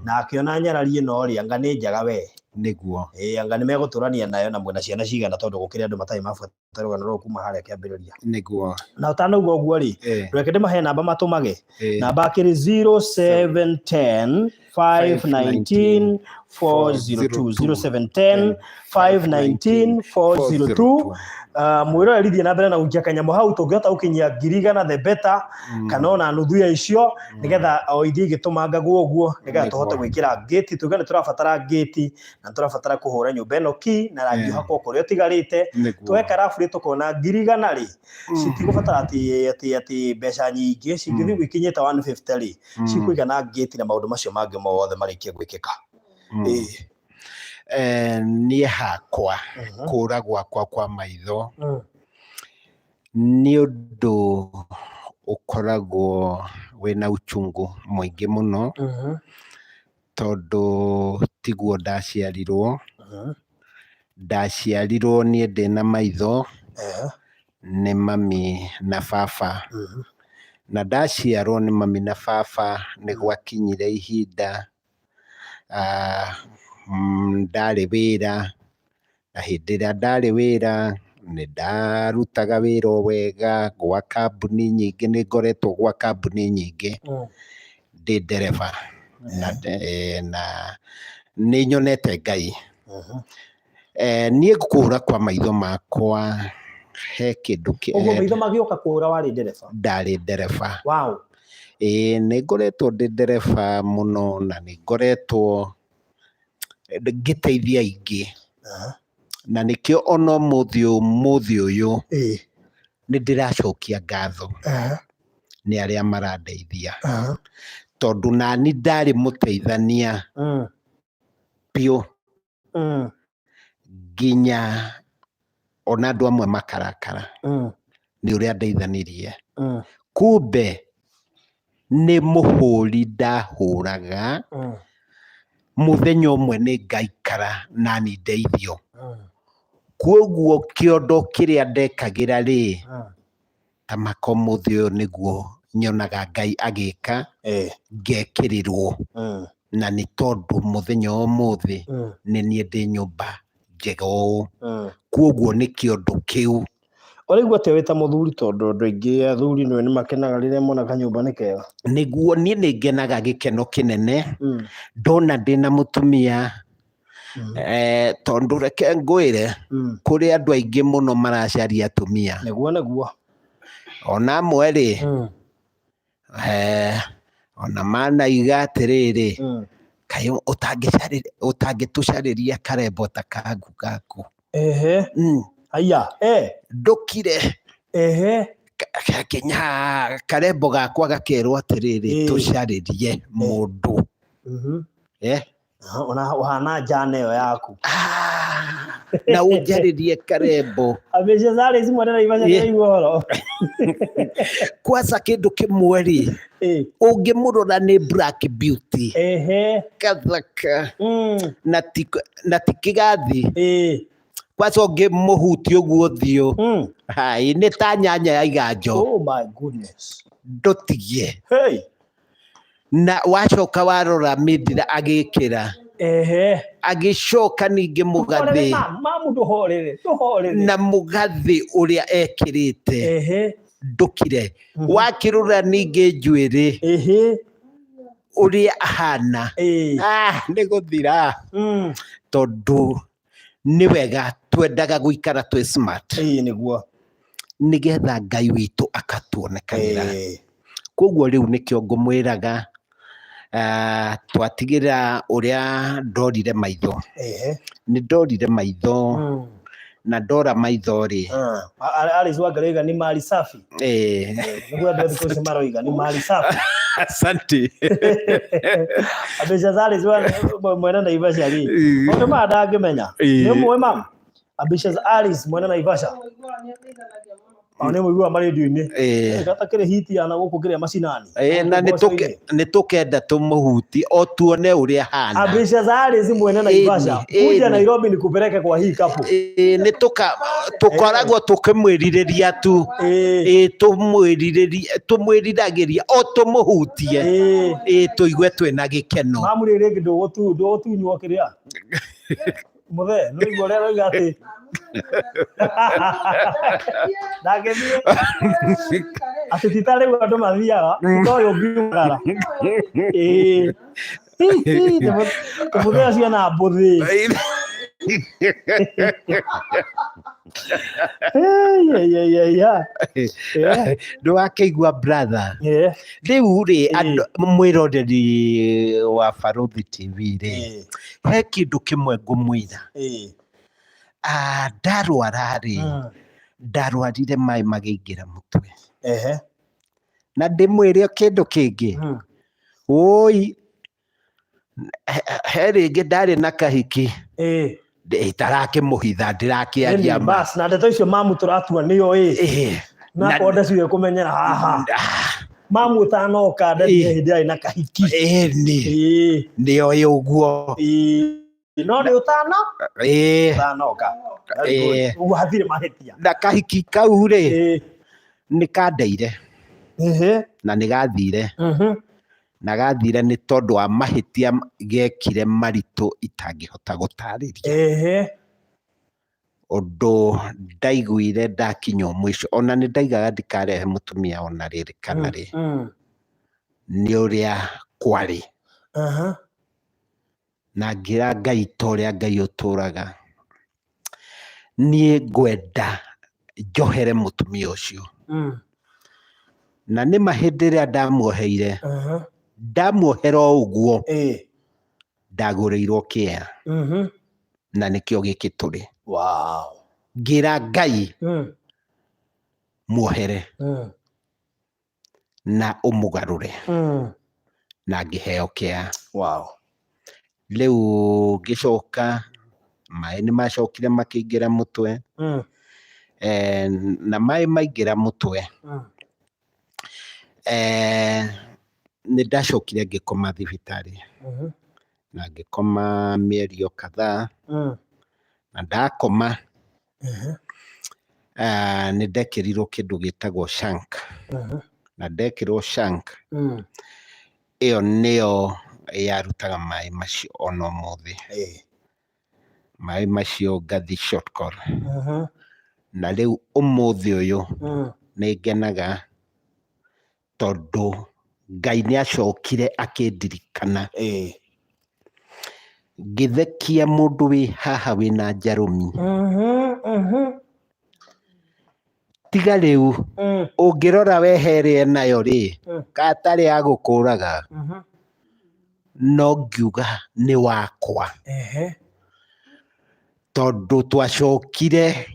na akĩona nyarari ĩno rĩ, anga nĩ njega we. Nĩguo. Ĩĩ, anga nĩ megũtũrania nayo na mwĩna ciana cigana tondũ gũkĩrĩ andũ matarĩ mabuata rũgano rũrũ kuma harĩa kĩambĩrĩria. Nĩguo. Na ũtanauga ũguo rĩ, reke ndĩmahe namba matũmage. Namba akĩrĩ 0710 519 402, 0710 519 402. Mwĩroreri thiĩ na mbere na gũikia kanyamũ hau, tũngĩhota gũkinyia 100,000 the better, kana ona nuthu ya icio, nĩgetha o ithiĩ igĩtũmangagwo ũguo, nĩgetha tũhote gwĩkĩra ngĩti. Tuge nĩ tũrabatara ngĩti na nĩ tũrabatara kũhũra nyũmba ĩno ki na rangi ũhakwo kũrĩa ũtigarĩte. Tweka raburi tũkona 100,000 rĩ, citigũbatara atĩ mbeca nyingĩ, cingĩthiĩ ũguo ikinyĩte 150 rĩ, cikũigana ngĩti na maũndũ macio mangĩ mothe marĩkie gwĩkĩka. Niĩ hakwa kũra gwakwa kwa maitho nĩ ũndũ ũkoragwo wĩna uchungu mũingĩ mũno, tondũ tiguo ndaciarirwo. Ndaciarirwo niĩ ndĩna maitho nĩ mami na baba. Na ndaciarwo nĩ mami na baba nĩ gwakinyire ihinda ndarĩ wĩra, na hĩndĩ ĩrĩa ndarĩ wĩra nĩ ndarutaga wĩra o wega gwa kambuni nyingĩ, nĩ ngoretwo gwa kambuni nyingĩ ndĩ ndereba na nĩ nyonete Ngai. Niĩ kũra kwa maitho makwa he kĩndũ Ũguo maitho magĩũka kũra warĩ ndereba? Ndarĩ ndereba. Wow. Ĩĩ, nĩ ngoretwo ndĩ ndereba mũno na nĩ ngoretwo ngĩteithia aingĩ. Na nĩkĩo ona ũmũthĩ ũyũ nĩ ndĩracokia ngatho nĩ arĩa marandeithia. Tondũ nani ndarĩ mũteithania biũ nginya ona andũ amwe makarakara nĩ ũrĩa ndeithanirie. Kumbe nĩ mũhũri ndahũraga, mũthenya ũmwe nĩ ngaikara nani ndeithio. Kwoguo kĩondo kĩrĩa ndekagĩra rĩ, ta maka ũmũthĩ ũyũ nĩguo nyonaga Ngai agĩka, ngekĩrĩrwo. Na nĩ tondũ mũthenya wa ũmũthĩ nĩ niĩ ndĩ nyũmba njega ũũ. Kwoguo nĩ kĩondo kĩu. Ũraigua atĩa wĩ ta mũthuri, tondũ andũ aingĩ athuri nĩ makenaga rĩrĩa mona kanyũmba nĩ kega? Nĩguo, niĩ nĩ ngenaga gĩkeno kĩnene ndona ndĩna mũtumia, tondũ reke ngwĩre, kũrĩ andũ aingĩ mũno maracaria atumia. Nĩguo nĩguo. Ona amwe rĩ, ona manaiga atĩrĩrĩ, kaĩ ũtangĩtũcarĩria karembo ta kangu gaku. Aya, Ndũkire. Kinya karembo gakwa gakerwo atĩrĩrĩ, tũcarĩrie mũndũ. Ona ũhana njana ĩyo yaku. Na ũnjarĩrie karembo. Amĩcia zarĩ ici mwene na ibaca nĩraigua ũhoro. Kwanza kĩndũ kĩmwe rĩ, ũngĩmũrora nĩ Black Beauty. Kathaka. Na ti kĩgathi. Kwanza ũngĩmũhutia ũguo ũthiũ, hai, nĩ ta nyanya ya iganjo. Oh my goodness. Ndũtigie. Hey. Na wacoka warora mĩthira agĩkĩra. Agĩcoka ningĩ mũgathĩ. Mamu ndũhorere, ndũhorere. Na mũgathĩ ũrĩa ekĩrĩte. Ndũkire. Wakĩrora ningĩ njuĩrĩ. Ũrĩa ahana. Nĩ gũthira. Tondũ nĩ wega twendaga gũikara twĩ smart. Nĩguo. Nĩgetha Ngai witũ akatuonekanĩra. Koguo rĩu nĩkĩo ngũmwĩraga, twatigĩra ũrĩa ndorire maitho. Nĩ ndorire maitho. Na ndora maitho rĩ. Ah, Alice Wangarĩ nĩ mali safi. Nĩguo andũ a thikũ ici maroiga nĩ mali safi. Asante. Mbeca za Alice wa mwene Naivasha rĩ, maũndũ maya ndangĩmenya. Nĩ ũmũĩ mam? Mbeca za Alice mwene Naivasha. O nĩ mũiguaga marendio-inĩ. Gata kĩrĩ hiti ya na gũkũ kĩrĩa macinani. Na nĩ tũkenda tũmũhuti o tuone ũrĩa hana. Mbeca za Alice mwene Naivasha. Kuja Nairobi nikupeleke kwa hii couple. Nĩ tũkoragwo tũkĩmwĩrirĩria tu. Tũmwĩrirĩria, tũmwĩriragĩria o tũmũhutie. Tũigue twĩna gĩkeno. Mamu rĩ rĩngĩ ndũgũtunywo kĩrĩa. Mũthee, nĩ ũraigua ũrĩa aroiga atĩ ndangĩthiĩ atĩ ti ta rĩu andũ mathiaga, ti ta ũyũ ũngiumagara. Tũmũthee ũcio na mbũthĩ. Ndũgakĩigua brother. Rĩu rĩ, mwĩroreri wa Barũthi TV rĩ, he kĩndũ kĩmwe ngũmwĩra. Ndarwara rĩ, ndarwarire maĩ makĩingĩra mũtwe. Na ndĩmwĩre kĩndũ kĩngĩ. Wũi, he rĩngĩ ndarĩ na kahiki. Itarakĩmũhitha, ndĩrakĩaria ma. Bas, na ndeto icio mamu tũratua nĩyo ĩ. Na konde ciwe kũmenyera haha. Mamu ũtanoka ndeto hĩndĩ yarĩ na kahiki. Ĩni. Nĩyo ĩ ũguo. No nĩ ũtano? Ũtanoka. Ũguo hatirĩ mahĩtia. Na kahiki kau rĩ, nĩ kandeire. Na nĩ gathire. Na gathire nĩ tondũ wa mahĩtia gekire maritũ itangĩhota gũtarĩria. Ũndũ ndaiguire ndakinya mũico, ona nĩ ndaigaga ndikarehe mũtumia ona rĩrĩ kana rĩ. Nĩ ũrĩa kwarĩ. Na ngĩra Ngai ta ũrĩa Ngai ũtũraga, niĩ ngwenda njohere mũtumia ũcio. Na nĩma hĩndĩ ĩrĩa ndamuoheire, ndamuohera o ũguo, ndagũrĩirwo kĩea. Na nĩkĩo gĩkĩ tũrĩ. Ngĩra Ngai, muohere. Na ũmũgarũre. Na ngĩheo kĩea. Rĩu ngĩcoka, maĩ nĩ macokire makĩingĩra mũtwe. Na maĩ maingĩra mũtwe, nĩ ndacokire ngĩkoma thibitarĩ. Na ngĩkoma mĩeri o kadhaa. Na ndakoma, nĩ ndekĩrirwo kĩndũ gĩtagwo shunt. Na ndekĩrwo shunt, ĩyo nĩyo yarutaga maĩ macio ona ũmũthĩ. Maĩ macio ngathi short call. Na rĩu ũmũthĩ ũyũ nĩ ngenaga tondũ Ngai nĩ acokire akĩndirikana. Ngĩthekia mũndũ wĩ haha wĩna njarũmi. Tiga rĩu, ũngĩrora we herĩ nayo rĩ, katarĩ ya gũkũraga. No ngiuga nĩ wakwa. Tondũ twacokire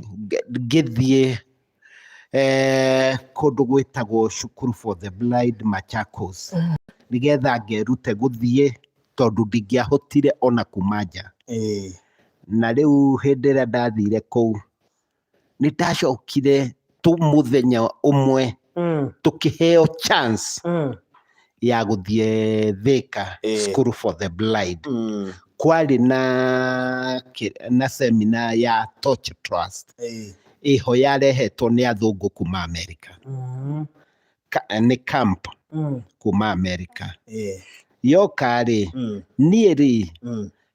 ngĩthiĩ kũndũ gwĩtagwo Cukuru for the Blind Machakos. Nĩgetha ngerute gũthiĩ tondũ ndingĩahotire ona kuma nja. Na rĩu hĩndĩ ĩrĩa ndathire kũu, nĩ ndacokire tu mũthenya ũmwe tũkĩheo chance ya gũthiĩ Thika School for the Blind. Kwarĩ na seminar ya Torch Trust. Ĩho yarehetwo nĩ athũngũ kuma America. Nĩ camp kuma America. Yoka rĩ, niĩ rĩ,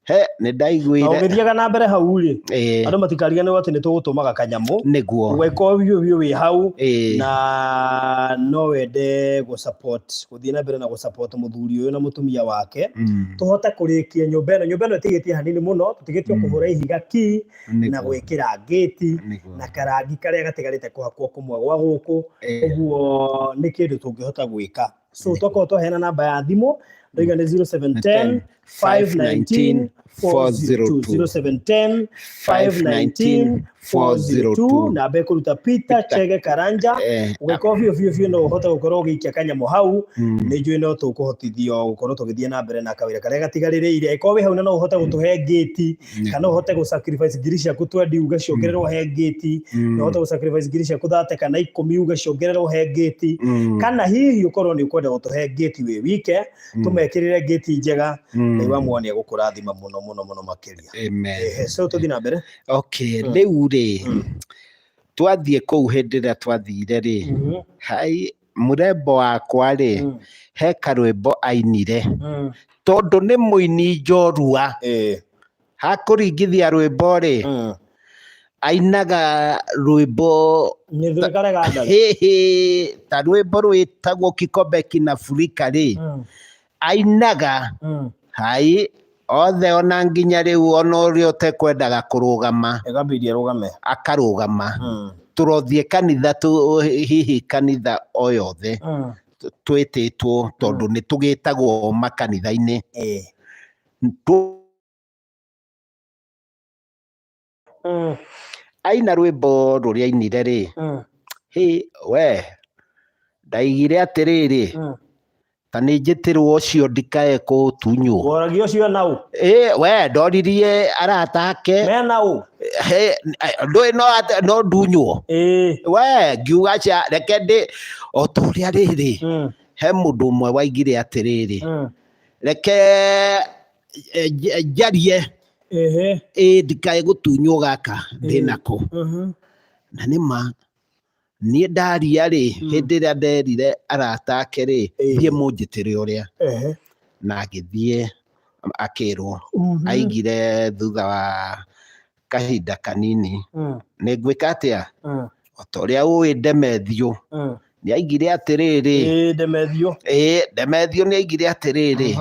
he nĩ ndaiguire. Ũgĩthiaga na mbere hau rĩ, andũ matikariganĩrwo atĩ nĩ tũgũtũmaga kanyamũ. Nĩguo. Ũgĩkorwo biũ biũ wĩ hau na no wende gũ support, gũthiĩ na mbere na gũ support mũthuri ũyũ na mũtumia wake. Tũhote kũrĩkia nyũmba ĩno. Nyũmba ĩno ĩtigĩtie hanini mũno, tũtigĩtie kũhũra ihiga ki na gwĩkĩra ngĩti na karangi karĩa gatigarĩte kũhakwo kũmwe gwa gũkũ. Ũguo nĩ kĩndũ tũngĩhota gwĩka. So twakorwo twaheana namba ya thimũ Ndoiga nĩ 0710 519 402 0710 519 402 namba ĩkũruta Peter Chege Karanja. Ũgĩkorwo biũ biũ biũ no ũhote gũkorwo ũgĩikia kanyamũ hau, nĩ njũĩ no tũkũhotithio gũkorwo tũgĩthiĩ na mbere na kawĩra karĩa gatigarĩrĩire. Ĩkorwo wĩ hau na no ũhote gũtũhe ngĩti, kana ũhote gũ sacrifice ngiri ciaku 20 uge ciongererwo he ngĩti, no ũhote gũ sacrifice ngiri ciaku 30 kana 10 uge ciongererwo he ngĩti, kana hihi ũkorwo nĩ ũkwenda gũtũhe ngĩti wĩ wike, tũmekĩrĩre ngĩti njega, Ngai wa muoyo nĩ egũkũrathima mũno mũno mũno makĩria. Amen. Ehe, so tũthiĩ na mbere. Okay, rĩu rĩ, twathiĩ kũu hĩndĩ ĩrĩa twathire rĩ, hai mũrembo wakwa rĩ, he karwĩmbo ainire, tondũ nĩ mũini njorua, hakũringithia rwĩmbo rĩ, ainaga rwĩmbo Nĩ karega ndari. Hĩhĩ, ta rwĩmbo rwĩtagwo Kikombe Kinafurika rĩ, ainaga hai othe ona nginya rĩu ona ũrĩa ũtekwendaga kũrũgama Ĩgambĩrĩria rũgame. Akarũgama. Tũrothiĩ kanitha tu, hihi kanitha o yothe twĩtĩtwo, tondũ nĩ tũgĩtagwo makanitha-inĩ. Aina rwĩmbo rũrĩa ainire rĩ, hĩ we ndaigire atĩrĩrĩ, ta nĩ njĩtĩrwo ũcio ndikae kũtunywo. Woragia ũcio nau. Ĩ we ndoririe arata ake. Mena ũ? He, ndũĩ no no ndunywo. We ngiuga ca reke ndĩ o ta ũrĩa rĩrĩ, he mũndũ ũmwe waigire atĩrĩrĩ, reke njarie, ĩ ndikae gũtunywo gaka ndĩnako. Na nĩ ma niĩ ndaria rĩ, hĩndĩ ĩrĩa nderire arata ake rĩ, thiĩ mũnjĩtĩre ũrĩa, na agĩthiĩ akĩrwo. Aigire thutha wa kahinda kanini, nĩ ngwĩka atĩa, o ta ũrĩa ũĩ Ndemethio nĩ aigire atĩrĩrĩ. Ĩ Ndemethio. Ĩ Ndemethio nĩ aigire atĩrĩrĩ,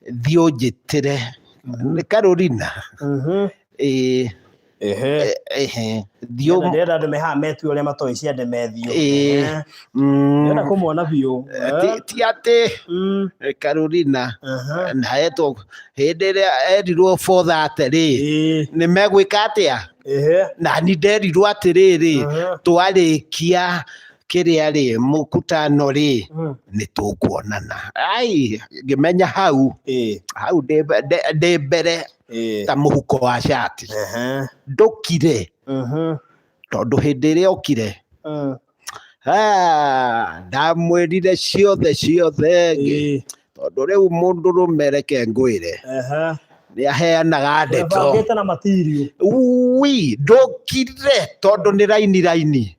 thiĩ ũnjĩtĩre nĩ Carolina. Ĩ. Ehe, thiĩ Ndĩrenda andũ me haha metue ũrĩa matoĩ cia Ndemethio. Ĩ. Ndĩrenda kũmwona biũ. Ti atĩ Carolina na etwo hĩndĩ ĩrĩa erirwo 4:30 rĩ, nĩ megwĩka atĩa, na ni nderirwo atĩrĩrĩ, twarĩkia kĩrĩa rĩ, mũkutano rĩ, nĩ tũkuonana. Ai ngĩmenya hau hau ndĩ mbere ta mũhuko wa cati. Ndũkire, tondũ hĩndĩ ĩrĩa okire, ndamwĩrire ciothe ciothe, tondũ rĩu mũndũrũme, reke ngwĩre, nĩ aheanaga ndeto. Webangĩte na material. Ui, ndũkire tondũ nĩ raini raini.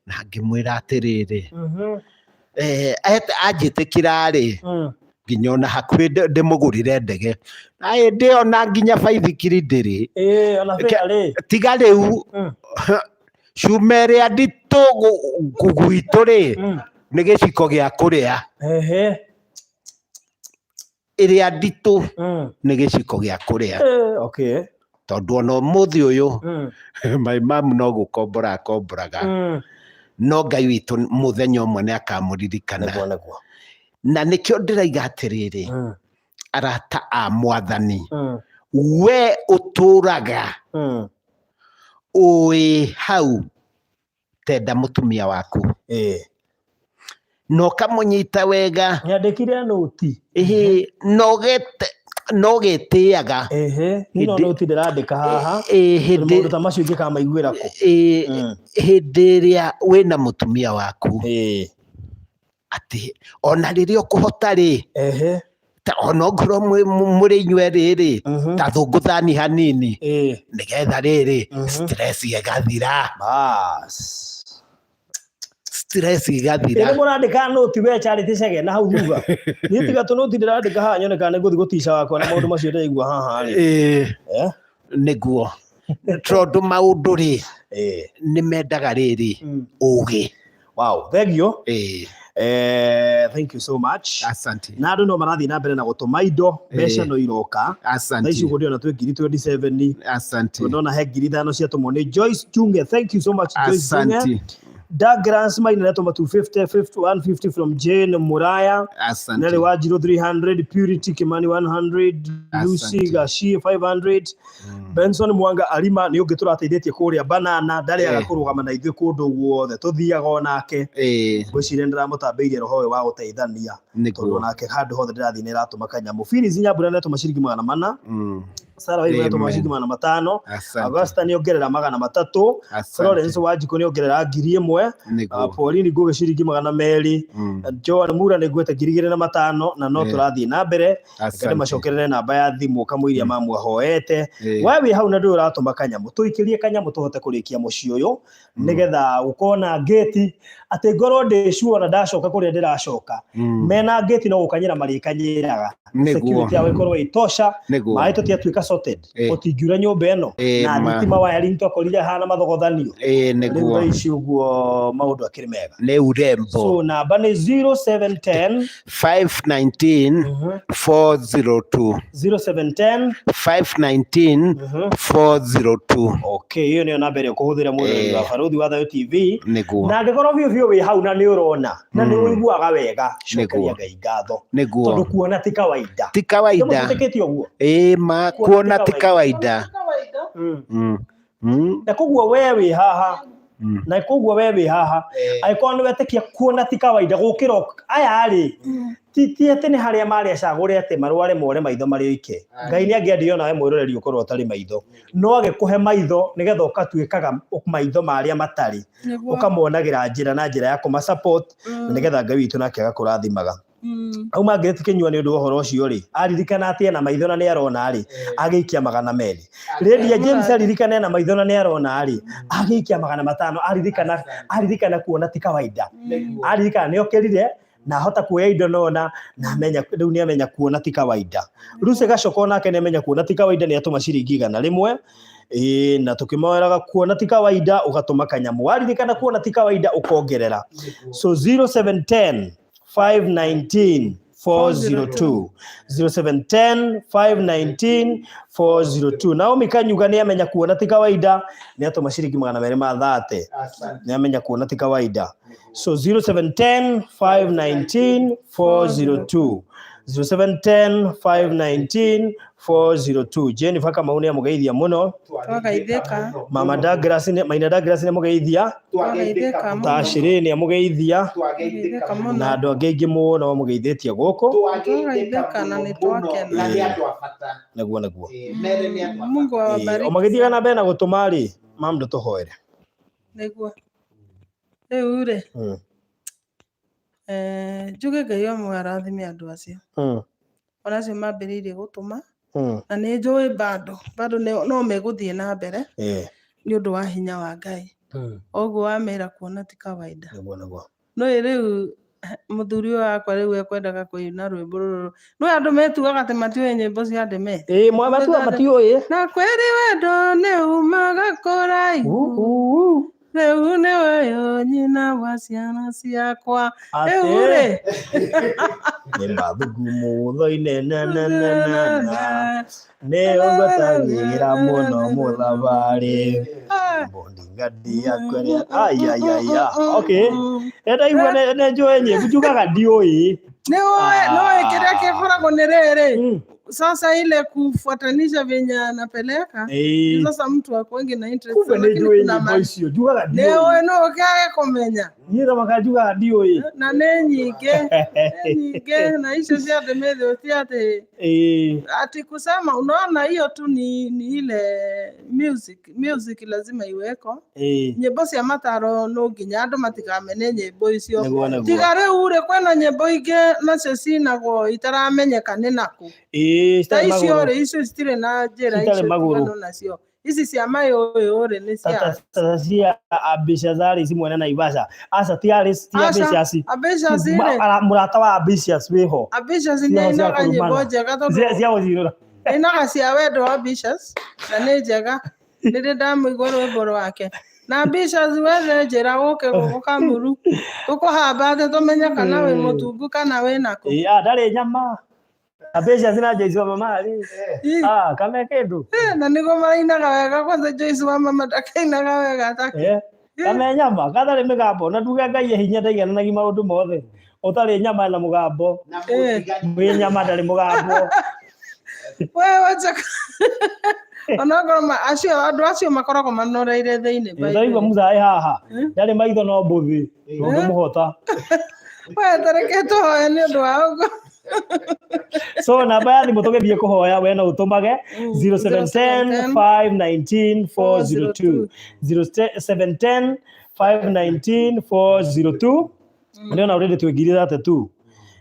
Na ngĩmwĩra atĩrĩrĩ, anjĩtĩkĩra rĩ, nginya ona hakuhĩ ndĩmũgũrĩre ndege, na hĩndĩ ĩyo na nginya baithikiri ndĩrĩ. Ĩ ona fare rĩ. Tiga rĩu, cuma ĩrĩa nditũ gwitũ rĩ, nĩ gĩciko gĩa kũrĩa. Ĩrĩa nditũ nĩ gĩciko gĩa kũrĩa. Tondũ ona ũmũthĩ ũyũ, my mum no gũkombora akomboraga, no Ngai witũ mũthenya ũmwe nĩ akamũririkana. Nĩguo nĩguo. Na nĩkĩo ndĩraiga atĩrĩrĩ, arata a mwathani, we ũtũraga ũĩ hau, tenda mũtumia waku na ũkamũnyita wega. Nyandĩkire nũti. Ĩhĩ, na ũgetĩaga. Ehe, niĩ no nũti ndĩrandĩka haha. Ĩ, Tondũ hĩndĩ maũndũ ta macio ingĩkamaiguĩra kũ? Ĩ, hĩndĩ ĩrĩa wĩna mũtumia waku, atĩ ona rĩrĩa ũkũhota rĩ, ta ona ongorwo mũrĩ inyuerĩ rĩ, ta thũngũthani hanini, nĩgetha rĩrĩ, stress ĩgathira. Bas. Stress ĩgathira. Ĩrĩ mũrandĩka nũti we Charity Chege na hau thutha. Niĩ tiga tũnũti ndĩrandĩka haha nyone kana nĩngũthiĩ gũtica wakwa na maũndũ macio ndĩraigua haha rĩ. Ĩ, nĩguo, tondũ maũndũ rĩ, nĩ mendaga rĩrĩ, ũgĩ. Wow, thank you. Ĩ. Thank you so much. Asante. Na andũ no marathiĩ na mbere na gũtũma indo, mbeca no iroka. Asante. Thaa ici ũguo ndĩrona twĩ ngiri 27. Asante. Ndona he 5,000 ciatũmwo nĩ Joyce Chunge. Thank you so much, Joyce Chunge. Asante. Douglas Maina nĩatũma 250, 50, 150 from Jane Muraya. Asante. Nelly Wanjiru 300, Purity Kimani 100, Lucy Asante. Gashi 500, Benson Mwanga Arima nĩ ũngĩ tũrateithĩtie kũrĩa Banana ndarĩaga kũrũgama na ithuĩ kũndũ guothe tũthiaga onake. Ngwĩciria nĩndĩramũtambĩirie roho ũyũ wa gũteithania tondũ onake handũ hothe ndĩrathiĩ nĩratũma kanyamũ. Phyllis Nyambura nĩatũma ciringi 400. Sarah Waigũ nĩatũma Amen. ciringi 500. Asante. Augusta nĩongerera 300. Asante. Florence Wanjikũ nĩongerera 1000. Pauline Ngũgĩ ciringi 200. Joan Mura nĩngwete 2500 na no tũrathiĩ na mbere. Reke ndĩmacokerere namba ya thimũ kamũiria mamwahoete. We wĩ hau na ndũĩ ũratũma kanyamũ, tũikĩrie kanyamũ tũhote kũrĩkia mũciĩ ũyũ nĩgetha gũkorwo na ngĩti atĩ ngorwo ndĩ sure na ndacoka kũrĩa ndĩracoka mena ngĩti no gũkanyĩra marĩkanyĩraga. Security yao ĩkorwo ĩtosha. Maĩ tũtiatuĩka sorted, gũtingiura nyũmba ĩno na thitima wiring twakorire hana mathogothanio. Rĩu thaa ici ũguo maũndũ akĩrĩ mega. Nĩ urembo. So namba nĩ 0710 519 402. 0710 519 402. Okay, ĩyo nĩyo namba ĩrĩa ũkũhũthĩra mwĩroreri wa Barũthi wa Thayũ TV. Na angĩkorwo biũ biũ wĩ hau na nĩ ũrona na nĩ ũiguaga wega, cokeria Ngai ngatho. Tondũ kuona ti kawaida. Ti kawaida. Nĩmũtĩkĩtie ũguo? Ĩĩ ma, kuona ti kawaida. Na koguo we wĩ haha, na koguo we wĩ haha, angĩkorwo nĩ wetĩkia kuona ti kawaida gũkĩra aya rĩ, ti atĩ nĩ harĩa marĩ acagũre atĩ marware more maitho marĩ oike. Ngai nĩ angĩendire onawe mwĩroreri ũkorwo ũtarĩ maitho, no agĩkũhe maitho nĩgetha ũkatuĩkaga maitho marĩa matarĩ, ũkamonagĩra njĩra na njĩra ya kũma support, na nĩgetha Ngai witũ nake agakũrathimaga. Au Margaret Kĩnyua nĩ ũndũ wa ũhoro ũcio rĩ, aririkana atĩ ena maitho na nĩ arona rĩ, agĩikia 200. Lydia James aririkana ena maitho na nĩ arona rĩ, agĩikia 500, aririkana kuona ti kawaida. Aririkana nĩ okĩrire na ahota kuoya indo nona na amenya rĩu nĩ amenya kuona ti kawaida. Lucy Gacoko nake nĩ amenya kuona ti kawaida, nĩ atũma ciringi 100. Ĩĩ, na tũkĩmoeraga kuona ti kawaida ũgatũma kanyamũ, waririkana kuona ti kawaida ũkongerera. So 0710 519 402, 0710 519 402. Naomi Kanyuga nĩ amenya kuona ti kawaida, nĩ atũma ciringi 230, nĩ amenya kuona ti kawaida. So 0710 519 402, 0710 519 402. Jennifer Kamau nĩ amũgeithia mũno. Twagaithĩka. Mama Douglas nĩ Maina Douglas nĩ amũgeithia. Twagaithĩka mũno. Tashiri nĩ amũgeithia. Twagaithĩka mũno. Na andũ angĩ aingĩ mũno mamũgeithĩtie gũkũ. Twagaithĩka na nĩ twakena. Nĩguo nĩguo. Mungu awabariki. O magĩthiaga na mbere na gũtũma rĩ, mam ndũtũhoere. Nĩguo. Rĩu rĩ, njuge Ngai amwe arathime andũ acio. Ona acio mambĩrĩirie gũtũma. Na nĩ njũĩ bado bado no megũthiĩ na mbere nĩ ũndũ wa hinya wa Ngai. Oguo wamera kuona ti kawaida. Nĩguo nĩguo. No rĩu mũthuri ũyũ wakwa rĩu ekwendaga kũina rwĩmbo rũrũ. No andũ metuaga atĩ matiũĩ nyĩmbo cia Ndeme. Ĩĩ, matua matiũĩ. Na kwĩrĩ wendo nĩ umaga kũraihu. Rĩu nĩwe yo nyina wa ciana ciakwa. Rĩu rĩ. Nĩ mathugumo na na na na na. Nĩ ũgwatagĩra mũno mũthabarĩ. Bondingadi yakwa rĩa. Ai ai ai. Okay. Ndaigua nĩ njũĩ nyĩmbo njugaga ndiũĩ. Nĩ ũĩ nĩ kĩrĩa kĩkoragwo nĩ rĩrĩ. Sasa ile kufuatanisha venye anapeleka sasa mtu akwengi na interest, Kumbe nĩ njũĩ nyĩmbo icio njugaga ndiũĩ. Nĩ ũĩ no ũkĩage kũmenya. Niĩ thamaka njugaga ndiũĩ. Na nĩ nyingĩ, nĩ nyingĩ na icio cia Ndĩmĩthĩ ti atĩ ati kusema unaona hiyo tu ni ile music lazima iweko. Nyĩmbo cia mataro no nginya andũ matikamene nyĩmbo icio. Tiga rĩu rĩ kwĩna nyĩmbo ingĩ nacio cinagwo itaramenyeka nĩ nakũ. Ta icio rĩ, icio citirĩ na njĩra icio tiganu nacio. Ici cia mayũyũ rĩ nĩ cia cia Ambitious Alice mwene Naivasha. Aca ti Alice, ti Ambitious. Ambitious rĩ. Mũrata wa Ambitious wĩho. Ambitious nĩ ainaga nyĩmbo njega tondũ cia gũcirũra. Ainaga cia wendo Ambitious na nĩ njega. Nĩ ndĩ ndamũigua rwĩmbo rwake. Na Ambitious wethe njĩra ũke gũkũ Kamuru. Tũkũhamba atĩ tũmenye kana wĩ mũtungu kana wĩ nakũ. Ndarĩ nyama. Ambitious na Joyce wa mama rĩ. Kame kĩndũ. Na nĩguo marainaga wega kwanza Joyce wa mama ndakainaga wega take. Kana nyama gatarĩ mĩgambo na nduge Ngai e hinya ndaigananagia maũndũ mothe. Ũtarĩ nyama na mũgambo. Na Eh. mũthigani Wĩ nyama ndarĩ mũgambo. We wacha onokorwo acio andũ acio makoragwo manoreire thĩinĩ by the Ũtaigua way. Musa ĩ haha. Eh? Ndarĩ maitho no mbũthĩ. Ndũngĩmũhota. We tareke tũhoe nĩ ũndũ wa ũguo. So namba ya thimũ tũgĩthiĩ kũhoya we no ũtũmage 0710 519 402 0710 519 402 nĩ ona already twĩ ngiri 32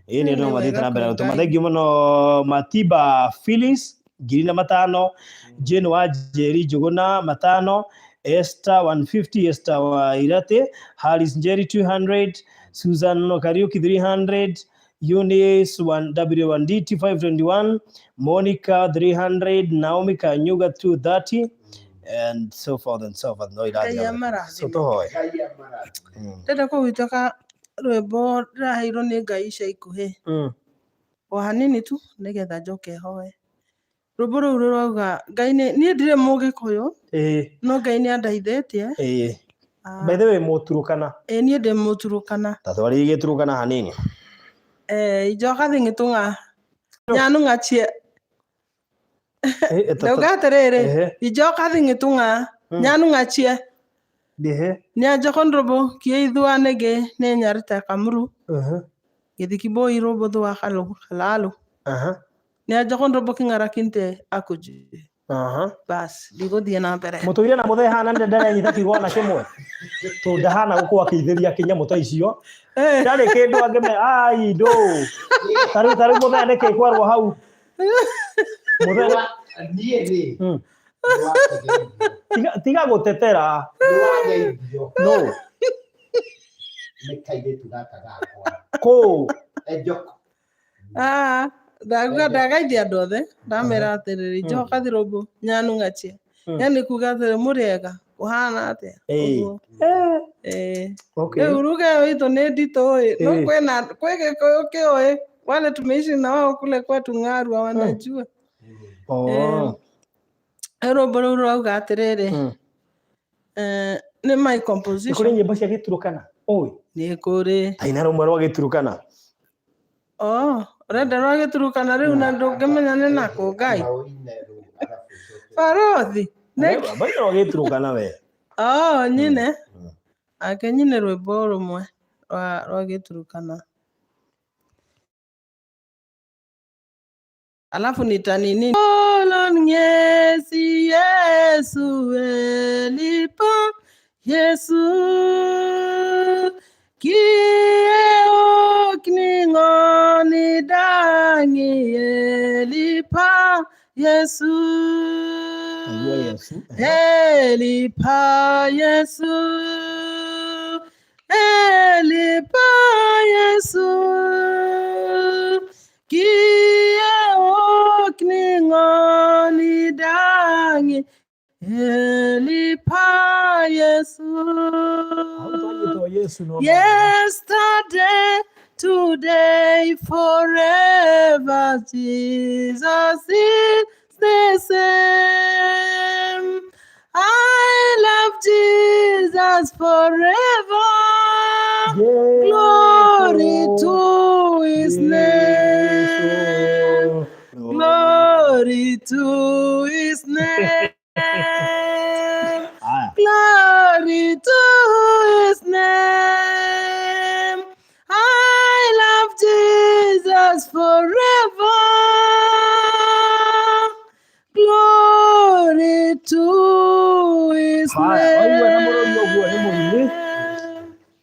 ĩĩ nĩ andũ Nĩ mathiĩte na wega mbere kwĩ gũtũma Ngai. thengiũ mũno Matiba Phyllis ngiri na matano Jane wa Njeri Njũgũna matano Esther 150 Esther wa Irate Harris Njeri 200 Susan Kariuki 300 Eunice 1 W1DT 521 Monica 300 Naomi Kanyuga 230 and so forth and so forth no Ngai irathi amarathime. so tohoe Ngai amarathime. Ndĩrenda kũgwĩta rwĩmbo ndĩraheirwo nĩ Ngai ica ikuhĩ o hanini tu nĩgetha njoke hoe. Rwĩmbo rũu rũrauga Ngai nĩ niĩ ndirĩ mũgĩkũyũ ĩĩ no Ngai nĩ andeithĩtie. ĩĩ Ah, by the way mũturukana ĩĩ niĩ ndĩ mũturukana. ta twarĩrie gĩturukana hanini Eh, ijoka thing'itung'a nyanu ng'achie ndauga atĩrĩrĩ Ehe. ijoka thing'itung'a nyanu ng'achie Ehe. nĩanjoko ndũbũ kieithua nĩgĩ nĩ nyarĩte kamuru Ehe. gĩthiki boi rũbũ thua kalalu Aha. nĩanjoko ndũbũ kĩng'arakinte akuji Aha. bas ndigũthiĩ na mbere Mũtũire na mũthee hana ndĩ ndaranyita kiugo ona kĩmwe tondũ ndahana gũkorwo akĩithĩria kĩnyamũ ta icio Eh, ndarĩ kĩndũ angĩme ai ndũ tarĩu tarĩu mũthee nĩkĩ kwarwo hau mũthee Niĩ rĩ Mm. nĩwakĩgeithio. Tiga- tiga gũtetera Nĩwageithio no nĩ kairĩtu gaka gakwa kũ Ejoko. ah, ndaguga ndagaithia andũ othe ndamera atĩrĩrĩ njoka thirũmbũ nyanu ng'achie yani kuga atĩrĩ mũrĩega kũhana atĩa Ĩĩ. Ũguo. Eh, Ĩĩ. okay Rĩu ruga ĩyo itũ nĩ nditũ ĩ no Ĩĩ. kwĩna kwĩ gĩkũyũ kĩũĩ wale tumeishi na wao kule kwetu Ng'arua wanajua Oh. Rĩu rwĩmbo rũu rũrauga atĩrĩrĩ eh, nĩ my Nĩ kũrĩ composition nyĩmbo cia gĩturukana ũĩ nĩ kũrĩ taina rũmwe rwa gĩturukana oh ũrenda rwa gĩturukana rĩu na ndũngĩmenya nĩ nakũ Ngai Maũine rũu arabu ũcoke. barothi nĩ baina rwa gĩturukana we oh nyine ake nyine rwĩmbo rũmwe rwa rwa gĩturukana alafu nitanini Olon ngesi Yesu elipa Yesu kie okningoni dangi elipa Yesu Naigua Yesu Elipa Yesu Elipa Yesu Kie okningoni dangi Elipa Yesu Hau twanyitwo Yesu no Yesterday, today, forever, Jesus is the same. I love Jesus forever. Glory to his name. Glory to his name. Aya. Glory to his name. I love Jesus forever. Glory to his Haya, waigua na mũrori ũguo nĩ mũini. name.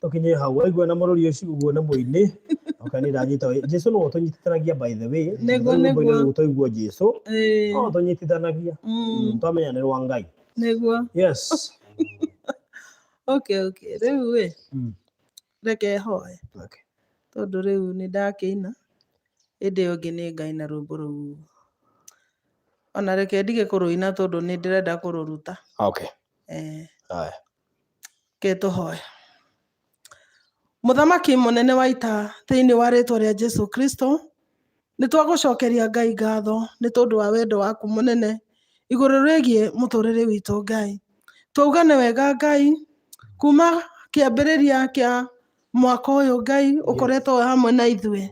Tũkinye hau waigua na mũrori ũcio ũguo nĩ mũini oka nĩ ndanyita Jesu nĩwe ũtũnyitithanagia by the way Nĩguo, Rwĩmbo-inĩ nĩguo. rũu twaigua Jesu Eh, no ũtũnyitithanagia twamenya nĩ rwa Ngai Nĩguo. yes Okay, okay. Rĩu ĩ, reke hoe okay. tondũ rĩu nĩ ndakĩina ĩndĩ ĩyo ĩngĩ nĩ ngaina rwĩmbo rũu ona reke ndige kũrũina tondũ nĩ ndĩrenda kũrũruta Okay. eh, Haya. ke tũhoe mũthamaki mũnene wa ita thĩinĩ wa rĩtwa rĩa Jesu Kristo nĩ twagũcokeria Ngai ngatho nĩ tondũ wa wendo waku mũnene igũrũ rĩgiĩ mũtũrĩre witũ Ngai twauga nĩ wega Ngai Kuma kĩambĩrĩria kĩa mwaka ũyũ Ngai ũkoretwo wĩ hamwe na ithuĩ.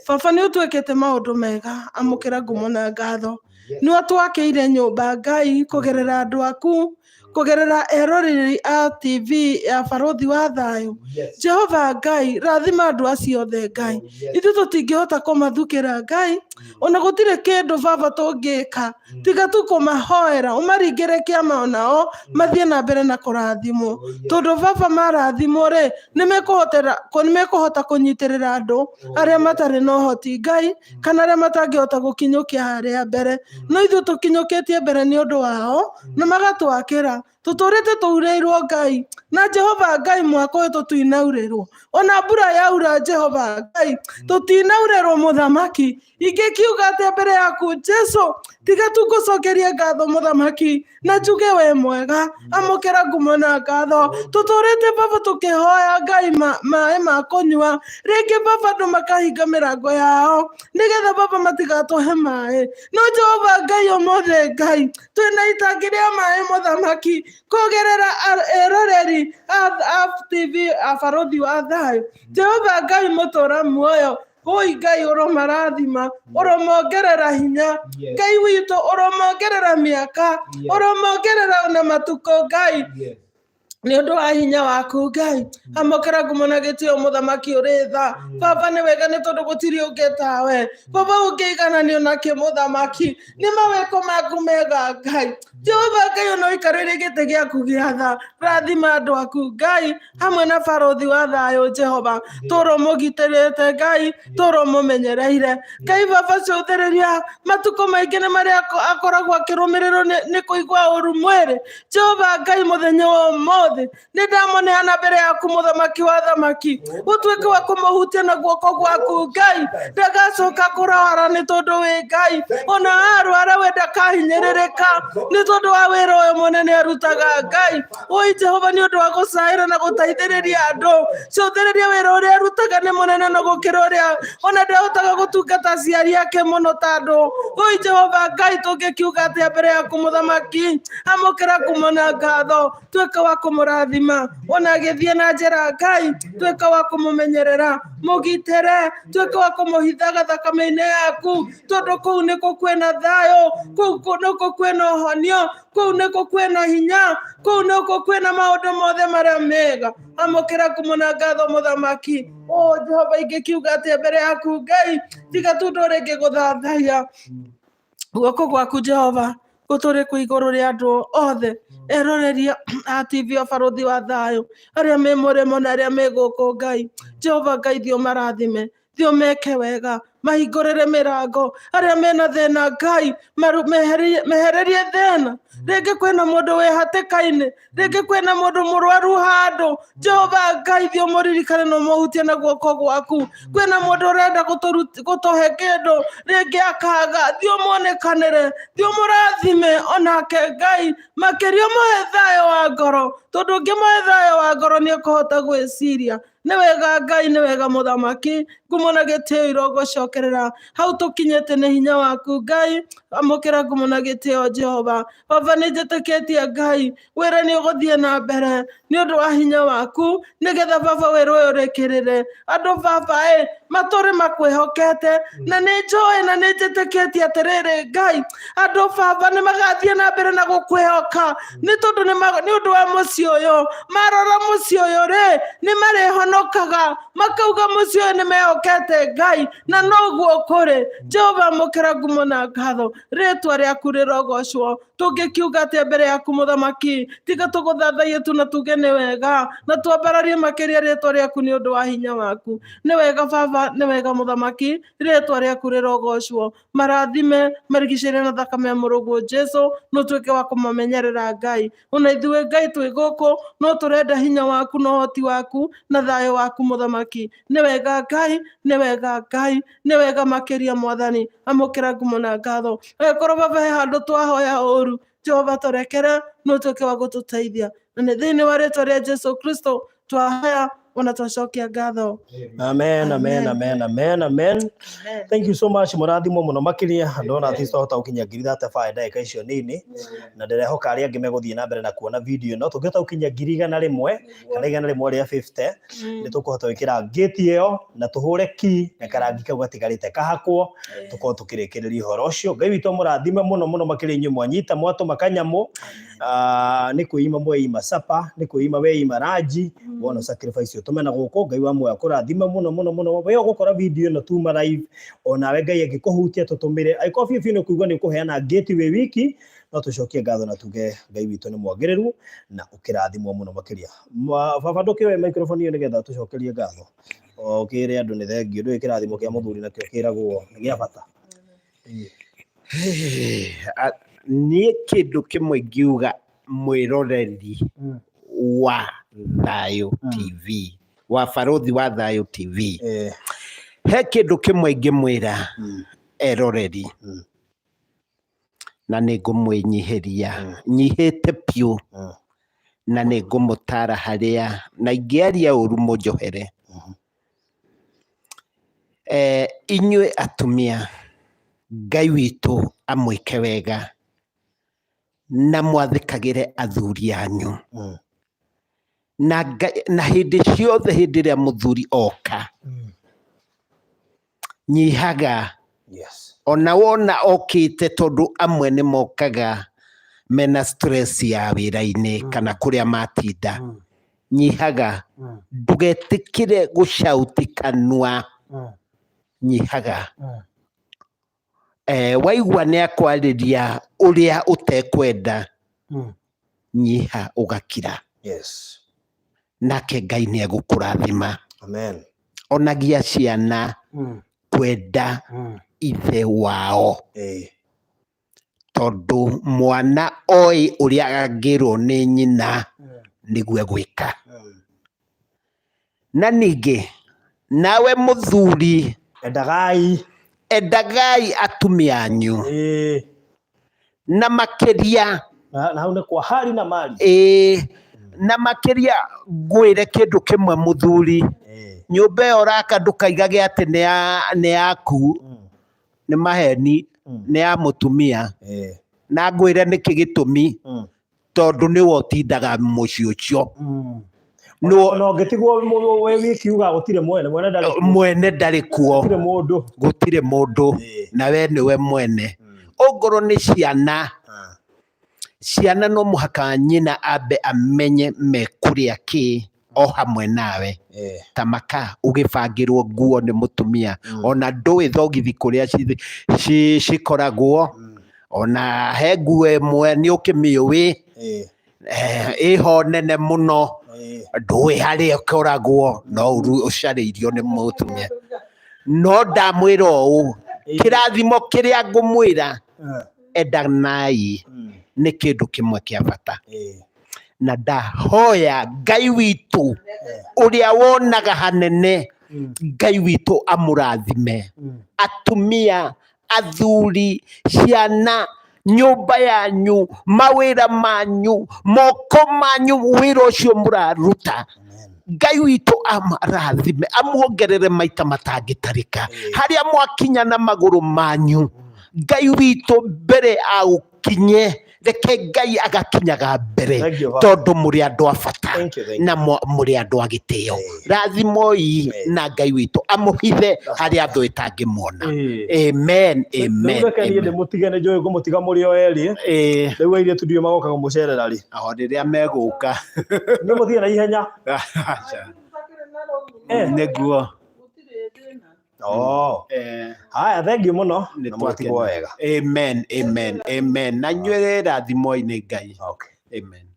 Baba nĩ ũtwĩkĩte maũndũ mega, amũkĩra ngumo na ngatho. Nĩ ũtwakĩire nyũmba Ngai kũgerera andũ aku, kũgerera eroreri a TV ya Barũthi wa Thayũ. Jehova Ngai, rathima andũ acio othe Ngai. Ithuĩ tũtingĩhota kũmathukĩra Ngai, ona gũtirĩ kĩndũ baba tũngĩka tiga tu kũmahoera ũmaringĩre kĩama onao mathiĩ na mbere na kũrathimwo, tondũ baba marathimwo rĩ, nĩ mekũhota kũnyitĩrĩra andũ arĩa matarĩ na ũhoti Ngai, kana arĩa matangĩhota gũkinyũkia harĩa mbere, no ithuĩ tũkinyũkĩtie mbere nĩ ũndũ wao na magatwakĩra. Tũtũrĩte tũurĩirwo Ngai, na Jehova Ngai mwaka ũyũ tũtinaurĩrwo, ona mbura yaura Jehova Ngai tũtinaurĩrwo mũthamaki. Ingĩkiuga atĩa mbere yaku Jesu, tiga tu ngũcokerie ngatho mũthamaki na njuge we mwega, amũkĩra ngumo na ngatho. Tũtũrĩte baba tũkĩhoya Ngai maĩ ma kũnyua, rĩngĩ baba andũ makahinga mĩrango yao nĩgetha baba matigatũhe maĩ, no Jehova Ngai ũmũthĩ Ngai twĩna itangi rĩa maĩ mũthamaki kũgerera eroreri a TV a Barũthi wa Thayũ. Jehova Ngai mũtũra muoyo, oi Ngai ũromarathima, ũromongerera hinya, Ngai witũ ũromongerera mĩaka, ũromongerera ona matukũ Ngai, nĩ ũndũ wa hinya waku Ngai. Amũkĩra ngumo na gĩtĩo mũthamaki ũrĩ tha. Baba nĩ wega nĩ tondũ gũtirĩ ũngĩ tawe. Baba ũngĩigananio nakĩ mũthamaki, nĩ mawĩko maku mega Ngai. Jehova Ngai ona ũikarĩire gĩtĩ gĩaku gĩa tha, rathima andũ aku Ngai hamwe na Barũthi wa Thayũ Jehova, tũrwo mũgitĩrĩte Ngai, tũrwo mũmenyereire Ngai. Baba cũthĩrĩria matukũ maingĩ nĩ marĩa akoragwo akĩrũmĩrĩrwo nĩ kũigua ũru mwĩrĩ. Jehova Ngai mũthenya wa ũmũthĩ nĩ ndamũneana mbere yaku mũthamaki wa thamaki, ũtuĩke wa kũmũhutia na guoko gwaku Ngai, ndagacoka kũrwara nĩ tondũ wĩ Ngai, ona arwara we ndakahinyĩrĩrĩka nĩ tondũ wa wĩra ũyũ mũnene arutaga Ngai. Oi Jehova, nĩ ũndũ wa gũcaĩra na gũteithĩrĩria andũ, cũthĩrĩria wĩra ũrĩa arutaga nĩ mũnene na gũkĩra ũrĩa ona ndahotaga gũtungata aciari ake mũno ta andũ. Oi Jehova Ngai, tũngĩkiuga atĩa mbere yaku mũthamaki? Amũkĩra ngumo na ngatho, tuĩka wa kũmũrathima ona agĩthiĩ na njĩra Ngai, tuĩka wa kũmũmenyerera, mũgitĩre, tuĩka wa kũmũhithaga thakame-inĩ yaku, tondũ kũu nĩkuo kwĩna thayũ, kũu nĩkuo kwĩna ũhonio, kũu nĩkuo kwĩna hinya, kũu nĩkuo kwĩna maũndũ mothe marĩa mega. Amũkĩra ngumo na ngatho mũthamaki. O Jehova, ingĩkiuga atĩa mbere yaku Ngai, tiga tu ndũrĩ ngĩgũthathaiya. Guoko gwaku Jehova gũtũrĩ kwĩ igũrũ rĩa andũ othe eroreri a TV o Barũthi wa Thayũ, arĩa me mũrĩmo na arĩa me gũkũ Ngai. Jehova Ngai, thiĩ ũmarathime, thiĩ ũmeke wega, mahingũrĩre mĩrango, arĩa mena thĩna Ngai mehererie thĩna. Rĩngĩ kwĩna mũndũ wĩ hatĩka-inĩ, rĩngĩ kwĩna mũndũ mũrwaru handũ, Jehova Ngai thiĩ ũmũririkane na ũmũhutie na guoko gwaku. Kwĩna mũndũ ũrenda gũtũhe kĩndũ, rĩngĩ akaga, thiĩ ũmuonekanĩre, thiĩ ũmũrathime onake Ngai, makĩria ũmũhe thayũ wa ngoro, tondũ ũngĩmũhe thayũ wa ngoro nĩ ũkũhota gwĩciria. Nĩ wega Ngai, nĩ wega mũthamaki, ngumo na gĩtĩo irogũcokerera. Hau tũkinyĩte nĩ hinya waku Ngai, amũkĩra ngumo na gĩtĩo Jehova. Baba nĩ njĩtĩkĩtie Ngai, wĩra nĩ ũgũthiĩ na mbere nĩ ũndũ wa hinya waku, nĩgetha baba wĩra ũyũ ũrĩkĩrĩre. Andũ baba ĩ, matũre makwĩhokete, na nĩ njũĩ na nĩ njĩtĩkĩtie atĩrĩrĩ Ngai, andũ baba nĩ magathiĩ na mbere na gũkwĩhoka, nĩ tondũ nĩ ũndũ wa mũciĩ ũyũ. Marora mũciĩ ũyũ rĩ, nĩ marĩhonokaga, makauga mũciĩ ũyũ nĩ mehokete Ngai, na noguo kũrĩ. Jehova amũkĩra ngumo na ngatho, rĩtwa rĩaku rĩrogocwo. Tũngĩkiuga atĩa mbere yaku mũthamaki, tiga tũgũthathaiye tu na tuge nĩ wega, na twambararie makĩria rĩtwa rĩaku nĩ ũndũ wa hinya waku. Nĩ wega baba, nĩ wega mũthamaki, rĩtwa rĩaku rĩrogocwo. Marathime, marigicĩrie na thakame ya mũrũguo Jesu, na ũtuĩke wa kũmamenyerera Ngai. Ona ithuĩ Ngai twĩ gũkũ, no tũrenda hinya waku na ũhoti waku na thayũ waku mũthamaki. Nĩ wega Ngai, nĩ wega Ngai, nĩ wega makĩria mwathani. Amũkĩra ngumo na ngatho. Angĩkorwo baba he handũ twahoya ũru, Jehova tũrekere, na ũtuĩke wa gũtũteithia. Na nĩ thĩinĩ wa rĩtwa rĩa Jesu Kristo twahoya Ona twacokia ngatho. Amen, amen, amen, amen, amen. Thank you so much, mũrathimwo mũno makĩria. Ndona at least twahota gũkinyia 35,000 ndagĩka icio nini, na ndĩrehoka arĩa angĩ megũthiĩ na mbere na kuona video ĩno. Tũngĩhota gũkinyia 100,000 kana 150,000, nĩ tũkũhota gwĩkĩra ngĩti ĩyo na tũhũre ki na karangi kau gatigarĩte kahakwo, tũkorwo tũkĩrĩkĩrĩria ũhoro ũcio. Ngai witũ amũrathime mũno mũno makĩria inyuĩ mwanyita mwatũma kanyamũ. Nĩ kwĩima mweima sapa, nĩ kwĩima weima ranji, wona sacrifice ũtũme na gũkũ. Ngai wa muoyo akũrathime mũno mũno mũno. We ũgũkora video ĩno tuma live, onawe Ngai angĩkũhutia tũtũmĩre. Angĩkorwo biũ biũ nĩ ũkũigua nĩ ũkũheana ngĩti wĩ wiki, no tũcokie ngatho na tuge Ngai witũ nĩ mwagĩrĩru na ũkĩrathimwo mũno makĩria. Baba, ndũkĩoe microphone ĩyo nĩgetha tũcokerie ngatho, ũkĩre andũ nĩ thengio. Ndũĩ kĩrathimo kĩa mũthuri nakĩo kĩragwo nĩ gĩa bata. Niĩ kĩndũ kĩmwe ingiuga mwĩroreri wa Thayũ TV, wa Barũthi wa Thayũ TV, he kĩndũ kĩmwe ingĩmwĩra eroreri, na nĩ ngũmwĩnyihĩria, nyihĩte piũ, na nĩ ngũmũtara harĩa na ingĩaria ũru mũnjohere. Inyuĩ atumia, Ngai witũ amwĩke wega na mwathĩkagĩre athuri anyu. Na na hĩndĩ ciothe, hĩndĩ ĩrĩa mũthuri oka, nyihaga. Ona wona okĩte, tondũ amwe nĩ mokaga mena stress ya wĩra-inĩ kana kũrĩa matinda, nyihaga. Ndũgetĩkĩre gũcauti kanua, nyihaga. Waigua nĩ akwarĩria ũrĩa ũtekwenda, nyiha ũgakira. Nake Ngai nĩ egũkũrathima. Amen. Onagia ciana kwenda ithe wao, tondũ mwana oĩ ũrĩa angĩrwo nĩ nyina nĩguo egwĩka. Na ningĩ nawe mũthuri, endagai, endagai atumia anyu na makĩria. Na hau nĩ kwa hari na mari. Ĩĩ, na makĩria ngwĩre kĩndũ kĩmwe mũthuri, nyũmba ĩyo ũraka ndũkaigage atĩ nĩ yaku, nĩ maheni, nĩ ya mũtumia. Na ngwĩre nĩkĩ gĩtũmi, tondũ nĩwe ũtindaga mũciĩ ũcio. Ona ũngĩtigwo wĩ wiki uga gũtirĩ mwene, mwene ndarĩ kuo. Mwene ndarĩ kuo. Gũtirĩ mũndũ. Gũtirĩ mũndũ. Na we nĩwe mwene. Ongorwo nĩ ciana, ciana no mũhaka nyina ambe amenye mekũrĩa kĩ o hamwe nawe. Ta maka ũgĩbangĩrwo nguo nĩ mũtumia, ona ndũĩ thogithi kũrĩa cikoragwo, ona he nguo ĩmwe nĩ ũkĩmĩũĩ, ĩho nene mũno, ndũĩ harĩa ĩkoragwo, no ũcarĩirio nĩ mũtumia. No ndamwĩra ũũ, kĩrathimo kĩrĩa ngũmwĩra, endanai, nĩ kĩndũ kĩmwe kĩa bata. Na ndahoya Ngai witũ ũrĩa wonaga hanene, Ngai witũ amũrathime, atumia, athuri, ciana, nyũmba yanyu, mawĩra manyu, moko manyu, wĩra ũcio mũraruta, Ngai witũ amarathime, amuongerere maita matangĩtarĩka. Harĩa mwakinya na magũrũ manyu, Ngai witũ mbere aũkinye, reke Ngai agakinyaga mbere, Thank you, Baba. tondũ mũrĩ andũ a bata. Thank you, thank you. Na mũrĩ andũ a gĩtĩo. Rathimoi na Ngai witũ amũhithe harĩa thũ ĩtangĩmuona. Amen, amen. Rĩu reke niĩ amen. ndĩmũtige, nĩ njũĩ ngũmũtiga mũrĩ o erĩ. Rĩu airĩtu ndiũĩ magoka kũmũcerera rĩ. O rĩrĩa megũka. Nĩ mũthiĩ na ihenya. Aca. Nĩguo. Oh. Haya, thank you mũno. Nĩ Na mũtigwo twakena. wega. Amen, amen, amen. Na inyuĩ rathimoi nĩ Ngai. Okay. Amen.